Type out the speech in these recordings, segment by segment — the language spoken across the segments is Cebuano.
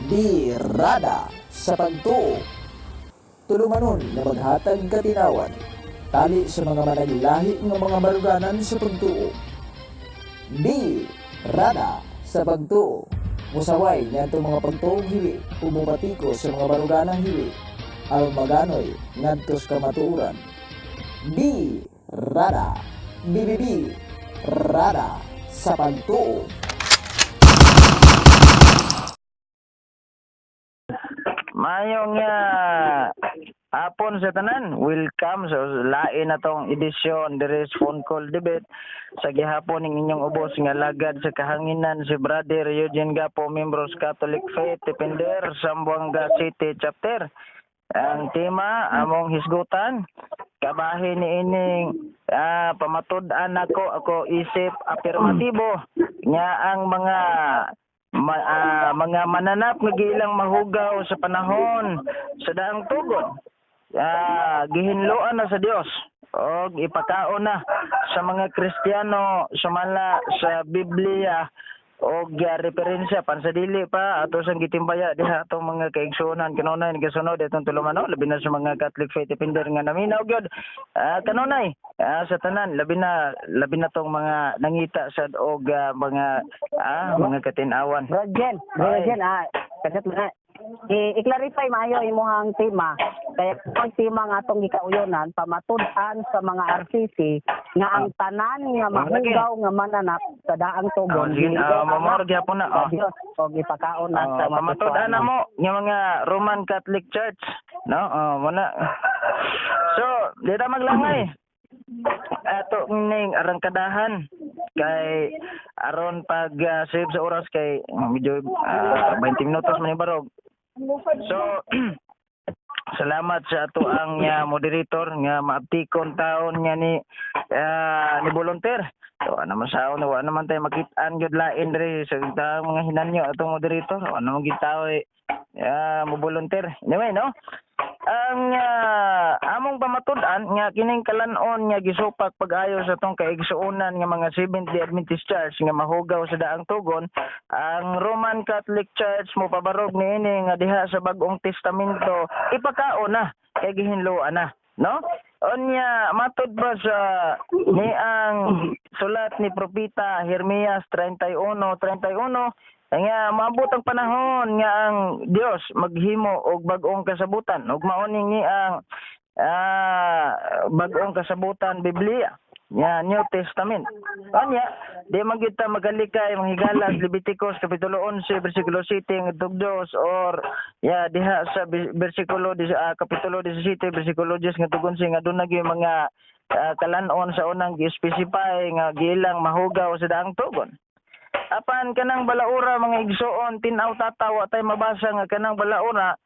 Birada sa pagtuo. Tulumanon nga maghatag katinawan. Tali sa mga managlahi nga mga baruganan sa pagtuo. Birada sa pagtuo. Musaway ngadto mga pagtuong hiwi ug mopatiko sa mga baruganang hiwi aron maganoy ngadto sa kamatuoran. Birada. BBB. Rada sa pagtuo. Mayong hapon sa tanan. Welcome sa lain na tong edisyon diri sa phone call debate sa gihapon ning inyong ubos nga lagad sa kahanginan, si Brother Eugene Gapo, membro sa Catholic Faith Defender, Zamboanga City Chapter. Ang tema among hisgutan kabahin ni ining pamatud-an nako ako isip apirmatibo nga ang mga mga mananap nga giilang mahugaw sa panahon sa daang tugon, gihinloan na sa Dios og ipakaon na sa mga Kristiyano sumala sa Biblia og referensya pansadili pa ato sang gitimbaya diha atong mga kaigsuonan kanunay kasunod atong tulumanon, labi na sa mga Catholic Faith Defender nga naminaw gyud kanunay sa tanan, labi na tong mga nangita sad og mga mga katin-awan. Bro Jen, Bro Ay. Jen, kagat na. I-clarify maayo imuhang tema. Kaya ang tema nga atong gikauyonan, pamatud-an sa mga RCC nga ang tanan nga mahugaw nga mananap sa daang tugon. Sige, mamor gyapon na. Sa Dios og ipakaon na sa mga Pamatud-an na mo nga mga Roman Catholic Church, no? Oh, muna. So, di ta maglangay. Ato ning arangkadahan kay aron pag save sa oras kay medyo 20 minutos man yung barog. So, salamat sa ato ang moderator nga maaptikon taon nga ni ni volunteer. So, ano naman sa una, wa naman tayo makitaan gyud lain diri sa taong mga hinanyo atong moderator. Wa naman gyud tao eh, mo volunteer. Anyway, no? Ang among pamatud-an nga kining kalan-on nga gisupak pag-ayo sa atong kaigsuonan nga mga Seventh-day Adventist Church nga mahugaw sa daang tugon, ang Roman Catholic Church mo pabarog niini nga diha sa Bag-ong Testamento ipakaon na kay gihinloan na, no? Unya matud pa sa ni ang sulat ni Propeta Jeremias 31:31 nga maabot ang panahon nga ang Dios maghimo og bag-ong kasabutan ug mao ni ang bag-ong kasabutan Biblia nga New Testament. Unya, di man kita magalikay manghigalas Leviticus kapitulo 11 bersikulo 7 ngadtong 2 or ya diha sa bersikulo kapitulo 17 bersikulo 10 ngadtong 11 nga duna gyud mga kalan-on sa unang gi-specify nga gilang mahugaw sa daang tugon. Apan kanang balaura, mga igsoon, tin-aw tatawa tay mabasa nga kanang balaura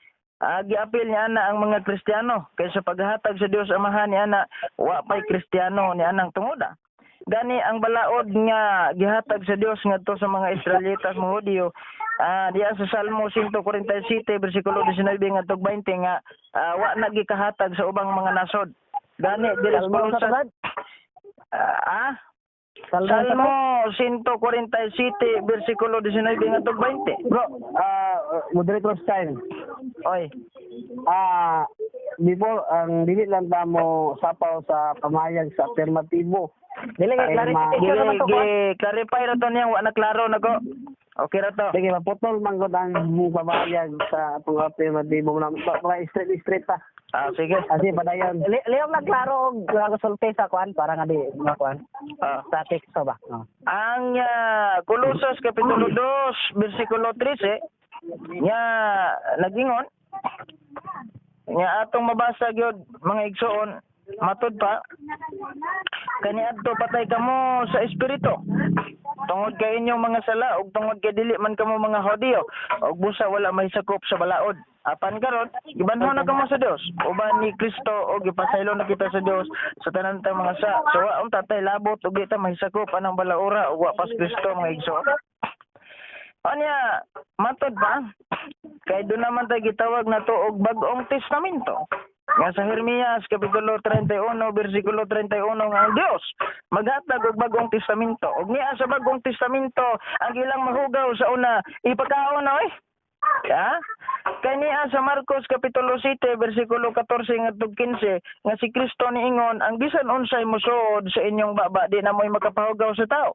giapil niya ana ang mga Kristiyano kaysa paghatag sa Dios Amahan ni ana wa pay Kristiyano ni anang tungoda. Gani ang balaod nga gihatag sa Dios ngadto sa mga Israelitas, mga Hudiyo, diya sa Salmo 147 bersikulo 19 ngadtong 20 nga wa na gikahatag sa ubang mga nasod. Gani dili Salmo sa sa tulad? Salmo sa Salmo 147 bersikulo 19 ngadtong 20. Bro, Moderator Stein, Oy. Before, ang dili lang ta mo sapaw sa pamayag sa affirmatibo. Dili kay Ay, clarification Gi, naman to gi ko. clarify ra to niya, wa na klaro nako. Okay ra to. Sige, maputol man gud ang mong pamayag sa atong affirmatibo na para straight straight ta. Sige. Kasi padayon. Liyong lang klaro og sulti sa kuan para nga di makuan. Sa teksto ba? Oh. Ang Kolosas kapitulo 2 bersikulo 13 nga nagingon nga atong mabasa gyud, mga igsoon, matud pa kaniadto patay kamo sa espiritu tungod kay inyong mga sala ug tungod kay dili man kamo mga Hudiyo ug busa wala may sakop sa balaod. Apan karon gibanhaw na kamo sa Dios uban ni Kristo ug gipasaylo na kita sa Dios sa tanan ta mga sa. So wa unta tay labot ug di ta mahisakop anang balaura ug wa pas Kristo, mga igsoon. Anya, matod pa, kay doon naman tayo gitawag na to og Bag-ong Testamento. Nga sa Jeremias kapitulo 31 bersikulo 31 nga ang Dios maghatag og Bag-ong Testamento. Ug niya sa Bag-ong Testamento ang ilang mahugaw sa una ipakaon na oy. Ha? Kay niya sa Marcos kapitulo 7 bersikulo 14 ngadtong 15 nga si Kristo niingon, ang bisan unsay mosuod sa inyong baba di na mo'y makapahugaw sa tao.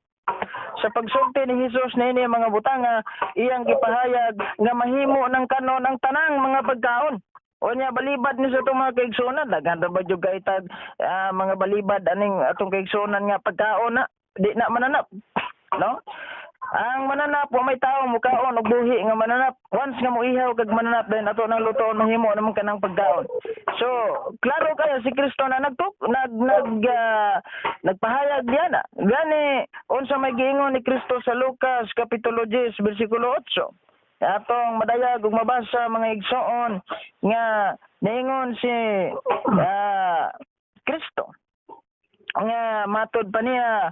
Sa pagsulti ni Hesus niini mga butanga, iyang gipahayag nga mahimo ng kanon ang tanang mga pagkaon. O niya balibad ni sa itong mga kaigsunan, daghan ra ba jud kay tag mga balibad aning atong kaigsunan nga pagkaon na di na mananap, no? Ang mananap, wa may tao mukaon og buhi nga mananap. Once nga moihaw kag mananap, then ato nang lutoon, mahimo naman kanang pagkaon. So, klaro kayo si Kristo na nagtuk nag nag nagpahayag diyan na. Gani unsa may giingon ni Kristo sa Lucas kapitulo 10 bersikulo 8. Atong madayag ug mabasa, mga igsoon, nga niingon si Kristo nga matod pa niya,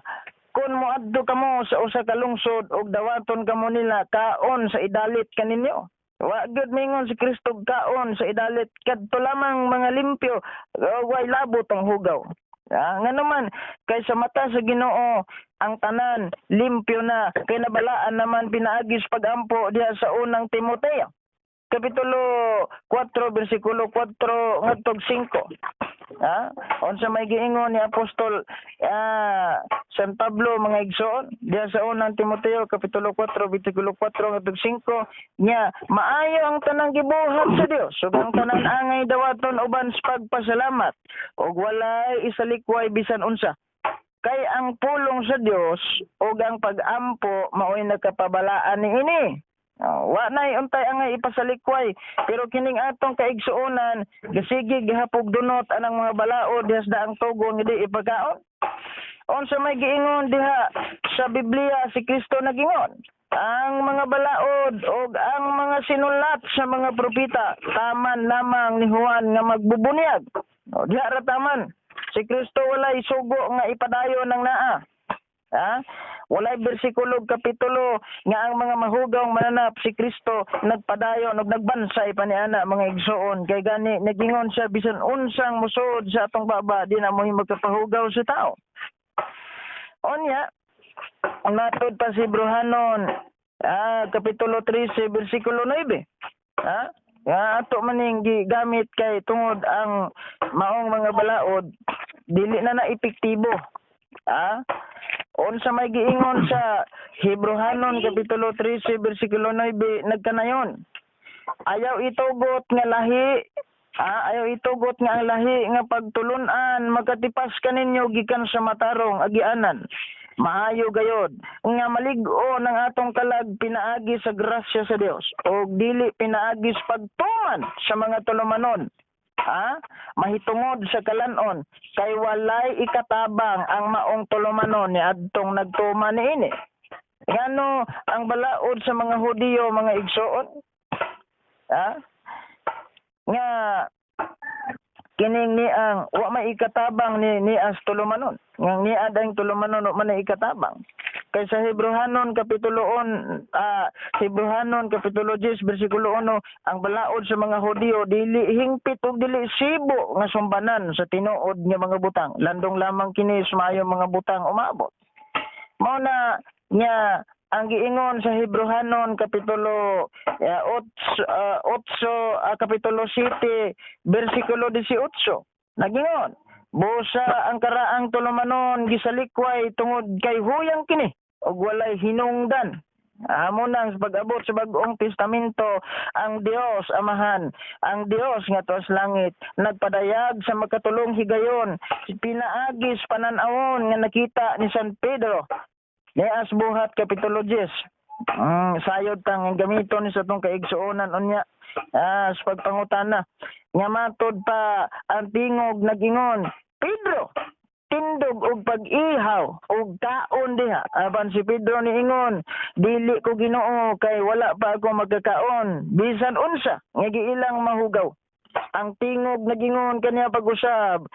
"Kung moadto kamo sa usa ka lungsod ug dawaton kamo nila, kaon sa idalit kaninyo." Wa gyud mingon si Kristo kaon sa idalit, kadto lamang mga limpyo ug way labot ang hugaw. Nga naman kay sa mata sa Ginoo ang tanan limpyo na, kay nabalaan naman pinaagi sa pagampo diha sa Unang Timoteo kapitulo 4 bersikulo 4 ngadtog 5. Ha? Unsa may giingon ni Apostol San Pablo, mga igsoon, diha sa Unang Timoteo kapitulo 4 bersikulo 4 ngadtog 5 nya maayo ang tanang gibuhat sa Dios ug ang tanan angay dawaton uban sa pagpasalamat ug walay isalikway bisan unsa, kay ang pulong sa Dios ug ang pag-ampo maoy nakapabalaan niini. Oh, wa nay untay angay ipasalikway, pero kining atong kaigsuonan gasige gihapog dunot anang mga balaod diha sa daang tugon nga di ipagkaon. Unsa may giingon diha sa Biblia? Si Kristo nagingon, ang mga balaod og ang mga sinulat sa mga propeta taman lamang ni Juan nga magbubunyag. O, diha ra taman. Si Kristo walay sugo nga ipadayon ng naa. Ha? Walay bersikulo ug kapitulo nga ang mga mahugaw mananap si Kristo nagpadayon ug nagbansay pa ni ana, mga igsoon. Kay gani nagingon siya, bisan unsang musuod sa atong baba di na mo magkapahugaw sa tao. Onya, matod pa si Bruhanon kapitulo 13 bersikulo 9. Ha? Nga ato maning gigamit kay tungod ang maong mga balaod dili na na epektibo. Ha? Unsa may giingon sa Hebrohanon kapitulo 13 bersikulo 9? Nagkanayon, ayaw itugot nga lahi, ayaw itugot nga ang lahi nga pagtulunan makatipas kaninyo gikan sa matarong agianan. Maayo gayod nga malig-o ng atong kalag pinaagi sa grasya sa Dios og dili pinaagi sa pagtuman sa mga tulumanon. Ha? Mahitungod sa kalanon, kay walay ikatabang ang maong tulumanon ni adtong nagtuman niini. Ngano ang balaod sa mga Hudiyo, mga igsoon? Ha? Nga kining ni ang wa may ikatabang ni as tulumanon. Nga niya dayong tulumanon wa man ay ikatabang. Kay sa Hebrohanon kapitulo 1, Hebrohanon kapitulo 10 bersikulo 1, ang balaod sa mga Hudiyo dili hingpit ug dili sibo nga sumbanan sa tinuod nga mga butang. Landong lamang kini sa maayong mga butang umabot. Mao na nga ang giingon sa Hebrohanon kapitulo 8, 8, kapitulo 7 bersikulo 18. Nagingon, busa ang karaang tulumanon gisalikway tungod kay huyang kini ug walay hinungdan. Amo nang sa pag-abot sa Bag-ong Testamento, ang Dios Amahan, ang Dios nga tuas langit, nagpadayag sa makatulong higayon, pinaagi sa panan-awon nga nakita ni San Pedro. Nias Buhat kapitulo 10. Sayod tang gamiton ni sa atong kaigsuonan unya sa pagpangutana. Nga matod pa ang tingog nagingon, "Pedro, tindog og pag-ihaw og kaon diha." Apan si Pedro niingon, "Dili ko, Ginoo, kay wala pa ako magkakaon bisan unsa nga giilang mahugaw." Ang tingog nagingon kaniya pag-usab,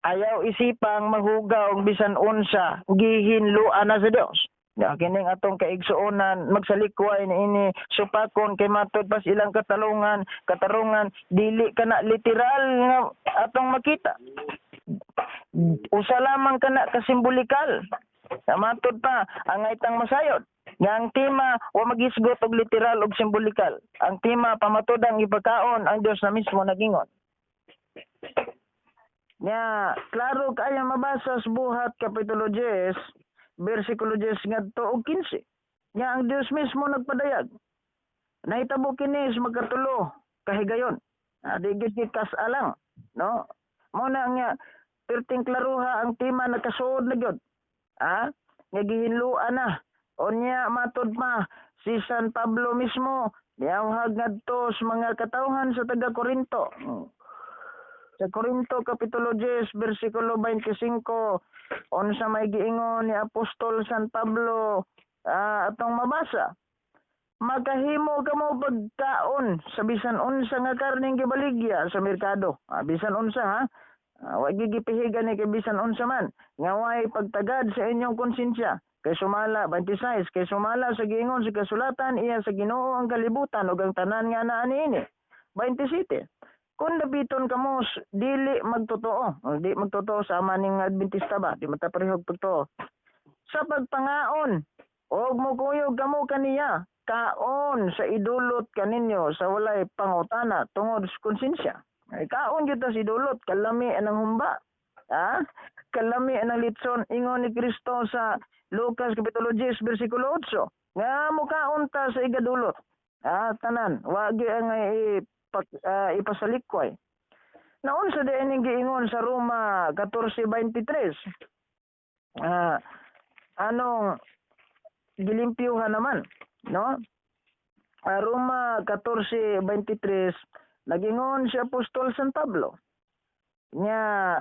"Ayaw isipang mahugaw og bisan unsa gihinloan na sa Dios." Ya, kining atong kaigsuonan magsalikway niini supakon kay matod pas ilang katalungan, katarungan, dili kana literal nga atong makita. Usa lamang kana kasimbolikal. Sa matod pa ang itang masayod Nga ang tema wa magisgot og literal og simbolikal. Ang tema pamatudang ipakaon ang Dios na mismo nagingon. Nya klaro kaya mabasa sa Buhat kapitulo 10 bersikulo 10 ngadto og 15. Nya ang Dios mismo nagpadayag. Nahitabo kini sa magkatulo kahigayon. Di gyud kas-alang, no? Mao na nga perting klaruha ang tema, nakasuod na gyud. Nga gihinluan na. Unya matod pa si San Pablo mismo niawhag ngadto sa mga katawhan sa taga Korinto. Sa Korinto kapitulo 10 bersikulo 25, unsa may giingon ni Apostol San Pablo, atong mabasa. Makahimo kamo pagkaon sa bisan unsa nga karning gibaligya sa merkado. Bisan unsa ha. Wa gigipihigan ni kay bisan unsa man nga way pagtagad sa inyong konsensya. Kay sumala 26, kay sumala sa giingon sa kasulatan, iya sa Ginoo ang kalibutan ug ang tanan nga naa niini. 27. Kung dapiton kamo dili magtotoo, di magtotoo sama ning Adventista ba, di man ta parehog pagtuo. Sa pagpangaon og mokuyog kamo kaniya, kaon sa idulot kaninyo sa walay pangutana tungod sa konsensya. Ay, kaon gyud ta sa idulot, kalami anang humba. Ha? Kalami anang litson, ingon ni Kristo sa Lucas kapitulo 10 bersikulo 8 nga mukaon ta sa igadulot. Tanan, wa gyud ang ipasalikway. Naunsa di ining giingon sa Roma 14:23? Anong gilimpyuhan naman, no? Roma 14:23, nagingon si Apostol San Pablo nya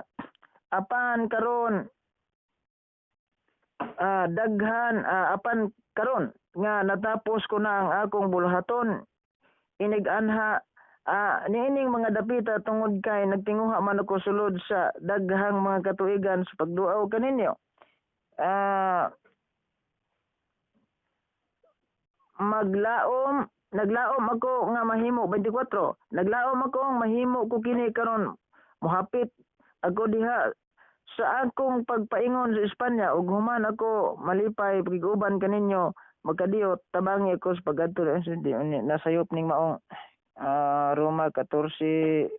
apan karon daghan apan karon nga natapos ko na ang akong buluhaton inig-anha niining mga dapita tungod kay nagtinguha man ako sulod sa daghang mga katuigan sa pagduaw kaninyo. Maglaom naglaom ako nga mahimo 24, naglaom ako nga mahimo ko kini karon mohapit ako diha sa akong pagpaingon sa Espanya ug human ako malipay pagiguban kaninyo magkadiyot, tabangi ako sa pag-adto. Nasayop ning maong Roma 14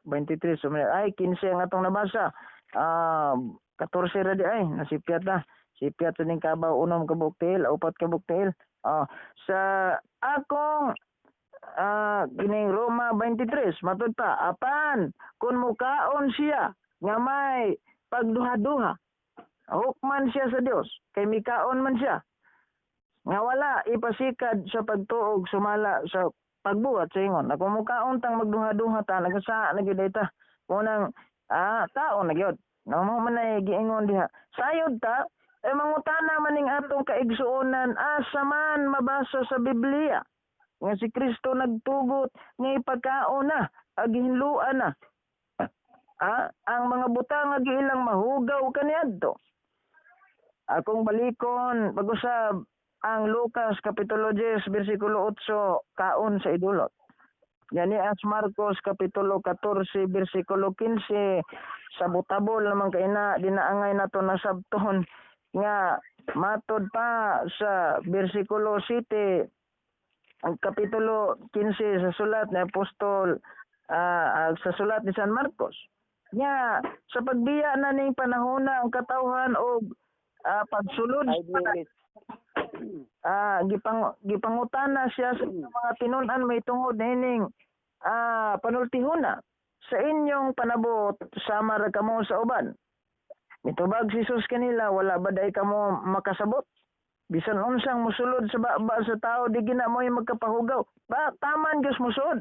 23. So, ay 15 ang atong nabasa, 14 ra di ay nasipyat na, sipyat sa ning kabaw, unom ka buktil, upat ka buktil. Sa akong kining Roma 23, matud pa, apan kung mukaon siya nga may pagduha-duha, hukman siya sa Dios kay mikaon man siya nga wala ipasikad sa pagtuog sumala sa pagbuhat sa ingon. Ako mukaon tang magduha-duha ta, nagasa na gyud ta unang taon na gyud, no? Mo man ay giingon diha, sayod ta eh mangutana maning atong kaigsuonan, asa man mabasa sa Biblia nga si Kristo nagtugot nga ipagkaon na aghinluan na ang mga butang nga giilang mahugaw kaniadto? Akong balikon pag-usab ang Lucas kapitulo 10 bersikulo 8, kaon sa idulot. Yani as Marcos kapitulo 14 bersikulo 15, sa butabol naman kaina dinaangay nato nasabton nga matod pa sa bersikulo 7 ang kapitulo 15 sa sulat ni Apostol sa sulat ni San Marcos. Nya sa pagbiya na ning panahona ang katawhan og pagsulod 5 minutes. Gipangutana siya sa mga tinun-an may tungod niining panultihona: "Sa inyong panabot, sama ra kamo sa uban?" Mitubag si Jesus kanila, "Wala ba day kamo makasabot? Bisan unsang musulod sa baba sa tao, di gina mo yung magkapahugaw." Ba taman gyud musulod.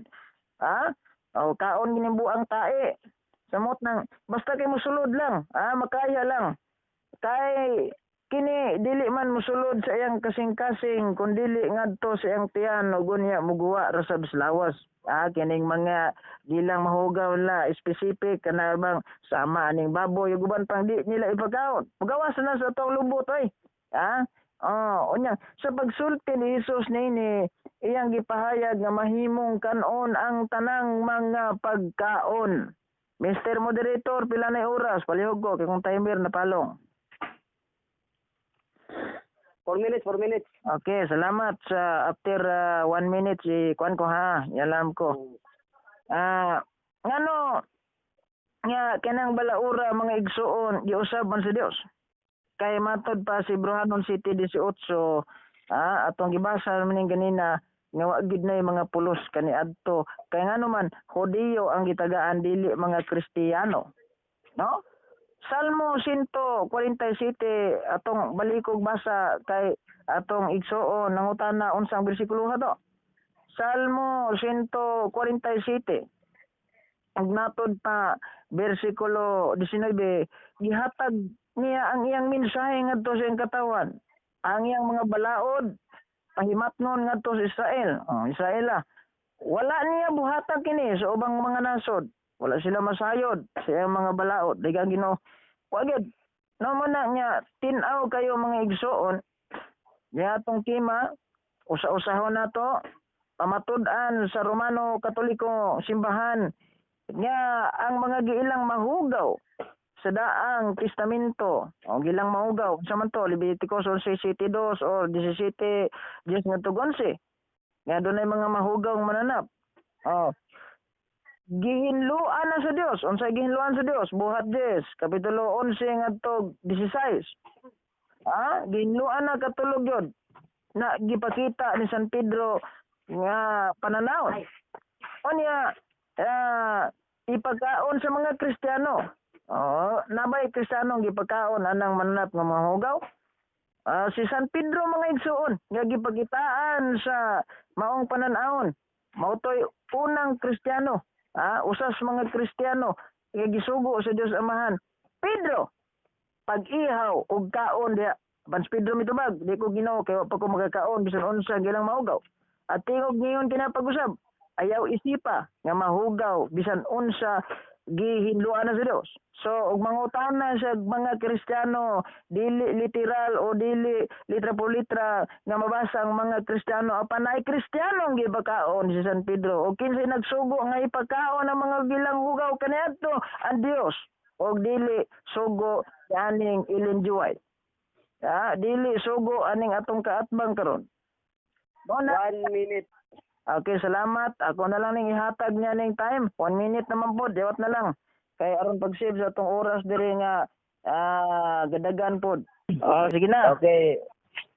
Ha? O kaon gining buang tae. Samot nang basta kay musulod lang, makaya lang. Kay kini dili man musulod sa iyang kasing-kasing kun dili ngadto sa iyang tiyan ug unya muguwa ra sab sa lawas. Kining mga gilang mahugaw la specific kana bang sama aning baboy ug uban pang di nila ipagkaon. Mugawas na sa atong lubot oy. Oh, unya sa pagsulti ni Jesus niini, iyang gipahayag nga mahimong kanon ang tanang mga pagkaon. Mr. Moderator, pila na oras? Palihog ko kay kung timer na palong. 4 minutes, 4 minutes. Okay, salamat sa after 1 minute si kuan ko ha, ialam ko. Ngano nga kanang balaura, mga igsuon, giusab man sa Dios? Kay matod pa si Hebreohanon 7:18, atong gibasa man ning ganina nga wa gid nay mga pulos kaniadto. Kay ngano man Hudiyo ang gitagaan, dili mga Kristiyano. No? Salmo 147, atong balikog basa kay atong igsuon nangutana unsang bersikulo to. Salmo 147, ug natod pa bersikulo 19, gihatag niya ang iyang mensahe ngadto sa iyang katawan. Ang iyang mga balaod pahimatnon ngadto sa Israel. Oh, Israel ah. Wala niya buhatan kini sa ubang mga nasod. Wala sila masayod sa iyang mga balaod. Daghang Ginoo. Wa gyud. No mo na niya tin-aw kayo, mga igsuon. Niya atong tema, usa-usahon nato pamatud-an sa Romano Katoliko simbahan nga ang mga giilang mahugaw sa Daang Testamento o gilang mahugaw sa man to Leviticus 11:2 or 17:10 ngadto 11 nga dunay mga mahugaw nga mananap. Oh. Gihinluan na sa Dios. Unsay gihinluan sa Dios? Buhat 10, kapitulo 11 ngadto 16. Gihinluan na katulog yun na gipakita ni San Pedro nga pananawon. Unya, ipagkaon sa mga Kristiyano. Oh, nabay Kristiyano gipagkaon anang mananap nga mga hugaw? Si San Pedro, mga igsuon, nga gipakitaan sa maong pananawon. Mao to'y unang Kristiyano. Usas mga Kristiyano nga gisugo sa Dios Amahan. Pedro, pag-ihaw og kaon diha. Apan si Pedro mitubag, "Di ko, Ginoo, kay wa pa ko makakaon bisan unsa gilang mahugaw." At tingog ngayon kinapag-usab, ayaw isipa nga mahugaw bisan unsa gihinluan na sa Dios. So og mangutana sa mga Kristiyano, dili literal o dili litra por litra nga mabasa ang mga Kristiyano, apan ay Kristiyano ang gipakaon si San Pedro o kinsay nagsugo nga ipakaon ang mga gilang hugaw kaniadto? Ang Dios og dili sugo aning Ellen G. White. Dili sugo aning atong kaatbang karon. Mo na. 1 minute. Okay, salamat. Ako na lang ning ihatag niya ning time. 1 minute naman po, diwat na lang. Kay aron pag-save sa atong oras diri nga gadagan pod. Oh, sige na. Okay.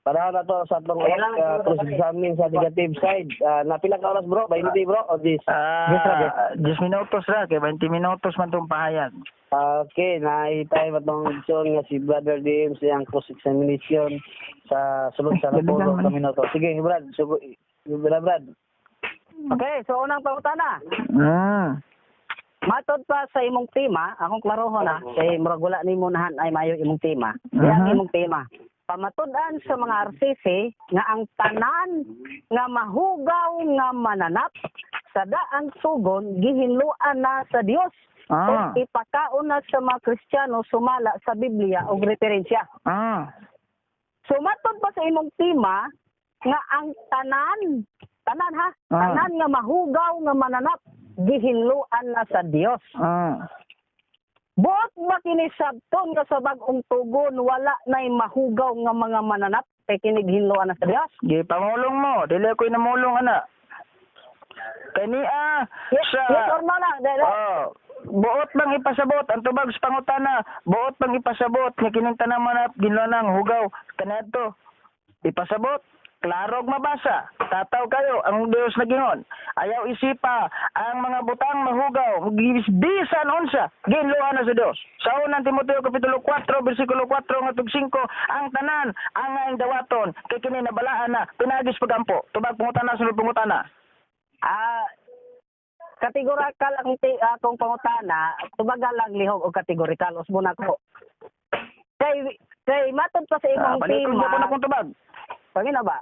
Para na to sa atong cross-examine sa negative side. Napila ka oras, bro? 20, bro, o this? 10 minutos ra kay 20 minutos man tong pahayag. Okay, naitay atong opsyon nga si Brother DM sa iyang cross-examination sa sulod sa napulo ka minuto. Sige, Brad. Sugo, Brad, Brad. Okay, so unang pangutana. Matod pa sa imong tema, akong klarohon na, kay murag wala nimo nahan ay mayo imong tema. Kaya ang imong tema, pamatud-an sa mga RCC nga ang tanan nga mahugaw nga mananap sa Daang Tugon gihinluan na sa Dios ug ipakaon na sa mga Kristiyano sumala sa Biblia og referensya. So matod pa sa imong tema nga ang tanan, tanan ha, tanan nga mahugaw nga mananap gihinluan na sa Dios. Buot ba kini sabton nga sa Bag-ong Tugon wala nay mahugaw nga mga mananap kay kini gihinluan na sa Dios? Gipangulong mo, dili ko namulong ana. Kani Yes, sa yes or no lang. Dili. Oh, buot bang ipasabot ang tubag sa pangutana? Buot bang ipasabot nga kining tanang manap ginlanang hugaw kaniadto? Ipasabot, klarog mabasa. Tataw kayo ang Dios nagingon. Ayaw isipa ang mga butang mahugaw bisan unsa ginluan na sa Dios. Sa Unang Timoteo kapitulo 4 bersikulo 4 ngadtong 5, ang tanan ang ngaing dawaton kay kini nabalaan na pinaagis pagampo. Tubag pangutana, sunod pangutana. Kategorikal ang akong pangutana, tubaga lang lihok og kategorikal usbon ako. Kay kay matod pa sa imong Balikon tema, ko na akong tubag. Pangina ba?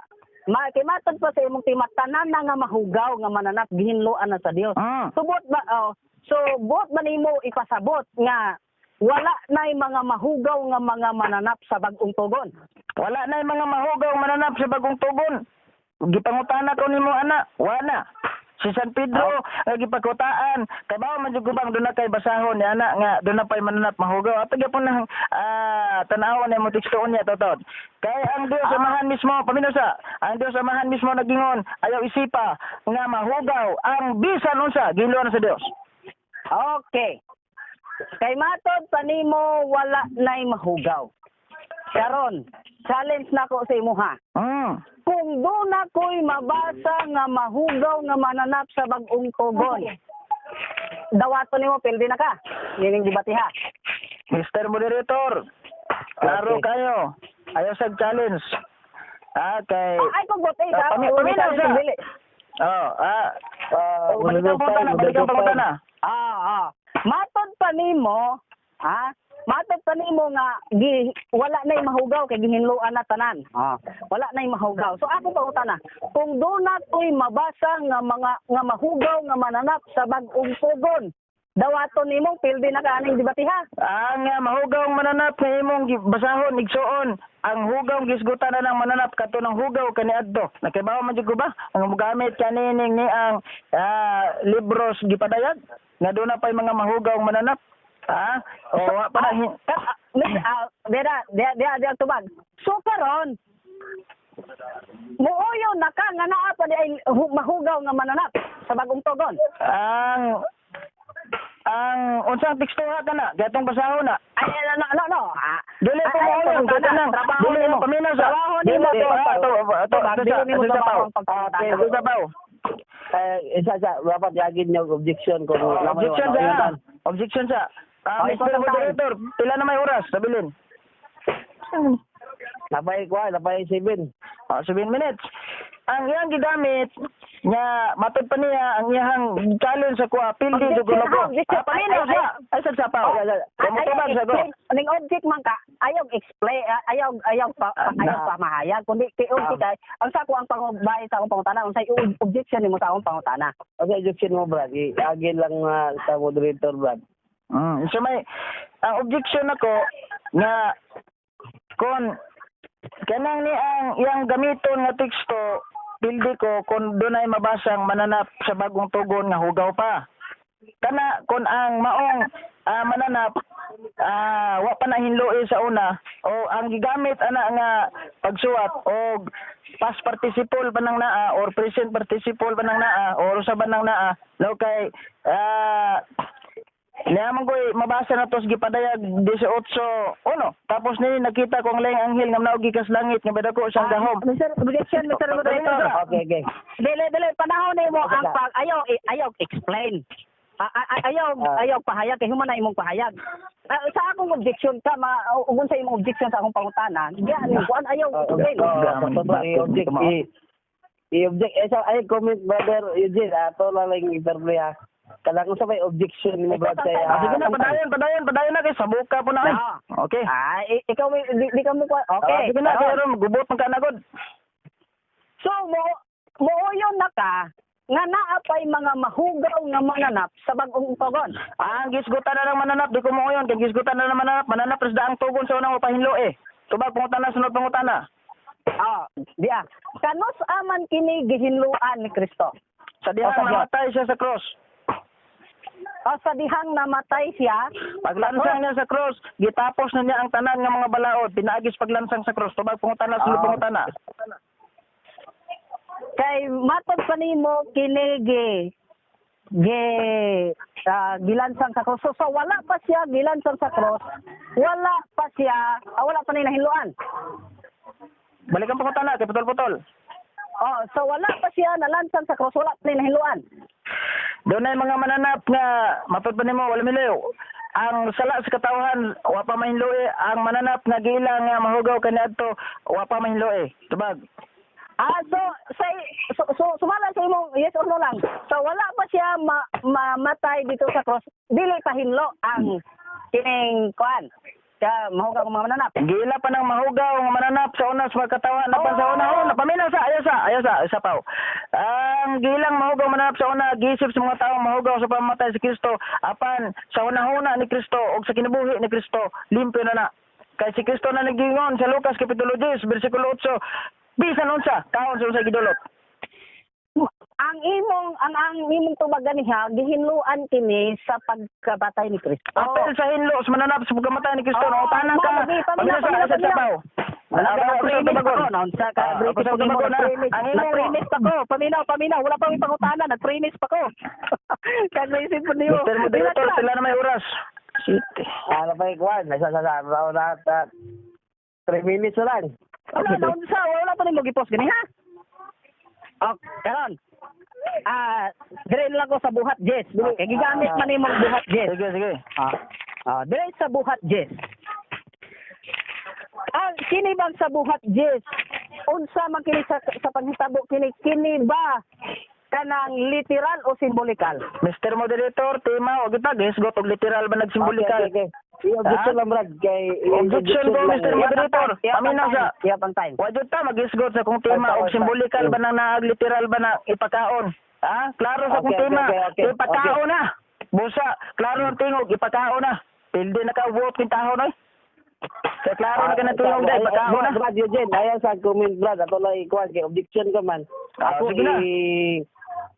Kay matod pa sa imong tema, tanan na nga mahugaw nga mananap gihinloan na sa Dios. So buot ba oh, so buot ba nimo ipasabot nga wala nay mga mahugaw nga mga mananap sa Bag-ong Tugon? Wala na yung mga mahugaw mananap sa Bagong Tugon. Gipangutana ko nimo ana, wala. Si San Pedro nga gipakutaan kay bawo man jud gubang doon na kay basahon ni ana nga doon na pay mananap mahugaw. Ato gyapon nang tan-awon nimo teksto niya totod. Kay ang Dios Amahan mismo, paminaw sa, ang Dios Amahan mismo nagingon, ayaw isipa nga mahugaw ang bisan unsa giluan sa Dios. Okay. Kay matod pa nimo wala na'y mahugaw. Karon, challenge nako sa imuha. Kung doon ako'y mabasa nga mahugaw nga mananap sa bag-ong tugon, dawaton nimo pildi na ka. Nining debate ha. Mr. Moderator, klaro kayo. Ayaw sa challenge. Kay Ay kung bote ka. Paminaw sa. Oh, balikan pangutana, balikan pangutana. Matod pa nimo, ha? Matod pa nimo nga wala na'y mahugaw kay gihinloan na tanan. Wala na'y mahugaw. So ako pangutana, kung doon nato'y mabasa nga mga nga mahugaw nga mananap sa bag-ong tugon, dawaton nimo pildi na ka aning debate ha. Ang mahugaw mananap nga imong basahon igsuon, ang hugaw gisgutan na ng mananap kato ng hugaw kaniadto. Nakibaw man jud ko ba ang mogamit kanining ni ang libros gipadayag nga doon na pay mga mahugaw mananap. Ha? O wa pa na Dera, dia dia dia tubag. So karon muuyo na ka nga naa pa di ay mahugaw nga mananap sa bagong tugon. Ang unsang tekstuha kana gatong basahon na. Ay, no, no, no. Dili ko mo kay kanang dili mo paminaw sa. Trabaho nimo. Dili ato ato Dili nimo sa trabaho ang pagpangutana. Ato sa paw. Isa sa dapat yagin niyo objection kung Objection sa. Objection sa. Mr. Moderator, pila na may oras sabilin? Napay ko, napay 7. 7 minutes. Ang iyang gigamit nga matod pa niya ang iyang challenge sa kuha pildi jud ko. Paminaw sa. Ay sa sapaw. Kumutubag sa ko. Ning object man ka, ayaw explain, ayaw ayaw pa ayaw pamahayag kundi kay object ay ang sa ko ang pangubay sa akong pangutana, unsay objection nimo sa akong pangutana. Okay, objection mo, Brad. Iagin lang sa moderator, Brad. So may ang objection nako nga kon kanang ni ang iyang gamiton nga teksto pildi ko kon dunay mabasang mananap sa bagong tugon nga hugaw pa. Kana kon ang maong mananap wa pa na hinloi sa una o ang gigamit ana nga pagsuwat og past participle pa nang naa or present participle pa nang naa or usa ba nang naa no kay niya man ko'y mabasa na tos gipadayag 18:1. Tapos ni nakita kong laing anghel nga manaog gikas langit nga badako siyang gahom. Mr. Objection, Mr. Moderator. Okay, okay. Dili dili panahon nimo ang pag ayaw ayaw explain. Ayaw ayaw pahayag kay human na imong pahayag. Sa akong objection ka ug unsa imong objection sa akong pangutana, diyan kuan ayaw explain. I-object i-object ay comment, Brother Eugene, ato lang lang interplay ha. Kanang sa may objection nimo, Brad, kay Sige na, padayon, padayon, padayon na kay sabuka po na. Okay. Ikaw may di ka mo okay. Sige na, kay ron gubot man ka na gud. So mo muuyon na ka nga naa pay mga mahugaw nga mananap sa bag-ong tugon. Ang gisgutan na ng mananap, di ko muuyon kay gisgutan na ng mananap, mananap res daang tugon sa unang pahinlo eh. Tubag pangutana, sunod pangutana. Diya. Kanus aman kini gihinluan ni Kristo? Sa dihang namatay siya sa cross. Sa dihang namatay siya, paglansang niya sa cross, gitapos na niya ang tanan nga mga balaod, pinaagis paglansang sa cross. Tubag pangutana, sunod pangutana. Kay matod pa nimo kini gilansang sa cross. So wala pa siya gilansang sa cross, wala pa siya, wala pa niya nahinluan. Balikan pangutana kay putol-putol. So wala pa siya nalansang sa cross, wala pa niya nahinluan. Doon ay mga mananap nga matod pa nimo wala milayo. Ang sala sa katawhan wa pa mahinloe, ang mananap nga giila nga mahugaw kaniadto wa pa mahinloe. Tubag. So sumala sa imong yes or no lang. So wala pa siya mamatay dito sa cross, dili pa hinlo ang kining kuan. Kaya mahugaw ang mga mananap. Giila pa ng mahugaw ang mananap sa una sa mga katawan apan sa una napaminaw sa ayaw sa ayaw sa isa pa. Ang gilang mahugaw mananap sa una giisip sa mga taong mahugaw sa pamatay si Kristo apan sa una-una ni Kristo og sa kinabuhi ni Kristo limpyo na na. Kay si Kristo na nagingon sa Lucas kapitulo 10 bersikulo 8, bisan unsa kaon sa unsa gidulot. Ang imong tubag ganiha gihinluan kini sa pagkabatay ni Kristo. Apel sa hinlo sa mananap sa pagkamatay ni Kristo. Oh, Nangutana ka. mo, lagi, paminaw, Paminaw sa paminaw, sa paminaw. sabaw. Wala Ako ka sa premise pa tubagon. ko, naunsa ka, Ah, ako British sa ko nimo, tubagon na. nag-premise. Ang imong Nag-premise pa ko, paminaw, paminaw, wala pa may pangutana, nag-premise pa ko. Kag-isip po niyo. Mr. Moderator, Relax lang. sila na may oras. Shit. Ano pa yung kwan? Nasa sa sa na 3 minutes na lang. Wala, naunsa, wala pa nimo gipos gani ha? Okay, karon. Ah, dire lang ko sa buhat Jess. Okay, gigamit man nimong buhat Jess. Sige, sige. Dire sa buhat Jess. Ang kini bang sa buhat Jess? Unsa man kini sa panghitabo kini kini ba kanang literal o simbolikal? Mr. Moderator, tema o kita gisgot og literal ba nagsimbolikal? Okay, okay, okay. I-objection Ah? lang, Brad. Kay, Objection ko, lang. Mr. Moderator. Paminaw sa Iya pang time. Wa jud ta magisgot sa kung tema Ay, og ay, simbolikal ay. ba nang naag literal ba na ipakaon. Ha? Klaro sa kung Okay, tema. okay. Ipakaon na. Busa, klaro ang tingog, ipakaon na. Pildi na ka vote kintahon oy. Kaya klaro na ka na tingog dai, ipakaon na. Brad, Eugene, ayaw sa comment, Brad. Ato lang ikuan kay objection ka man. Ah, Ako sige na. i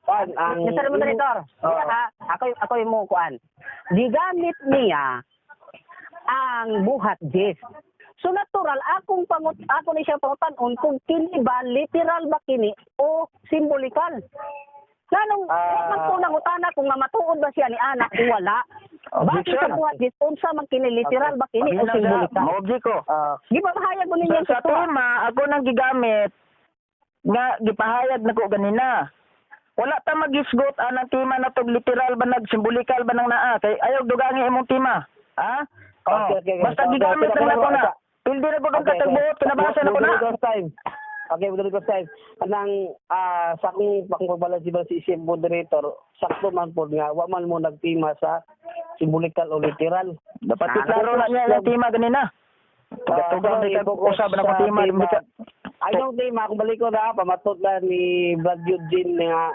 kuan ang Mr. Moderator, Oo. iya ha, ako ako yung mo kuan. Gigamit niya ang buhat Jess. So natural akong pangut ako ni siya pangutan-on kung kini ba literal ba kini o simbolikal. Nganong man ko nangutana kung nga matuod ba siya ni anak o wala. Bakit Objection. sa buhat Jess unsa man kini literal ba kini o Paminaw sa simbolikal? mo-object ko. Gipamahayag mo ninyo Sa tema, ako nang gigamit nga gipahayag nako ganina. Wala ta magisgot anang tema na tog literal ba nagsimbolikal ba nang naa kay ayaw dugangi imong tema. Ha? Oh, Okay. Basta Okay, gigamit okay, lang nako na. okay. Pildi na ko kang katagbuot kinabasa na ko na. Moderator's time. Okay, moderator's time. Anang sa akong pagbabalance ba si isip moderator, sakto man po nga wa man mo nagtima sa symbolical o literal. Dapat iklaro na niya yung tema ganina. Tugatugan di ka usab na kong tema. Di ka Ay, yung tema, kung balik ko na, pamatod na ni Brad Eugene nga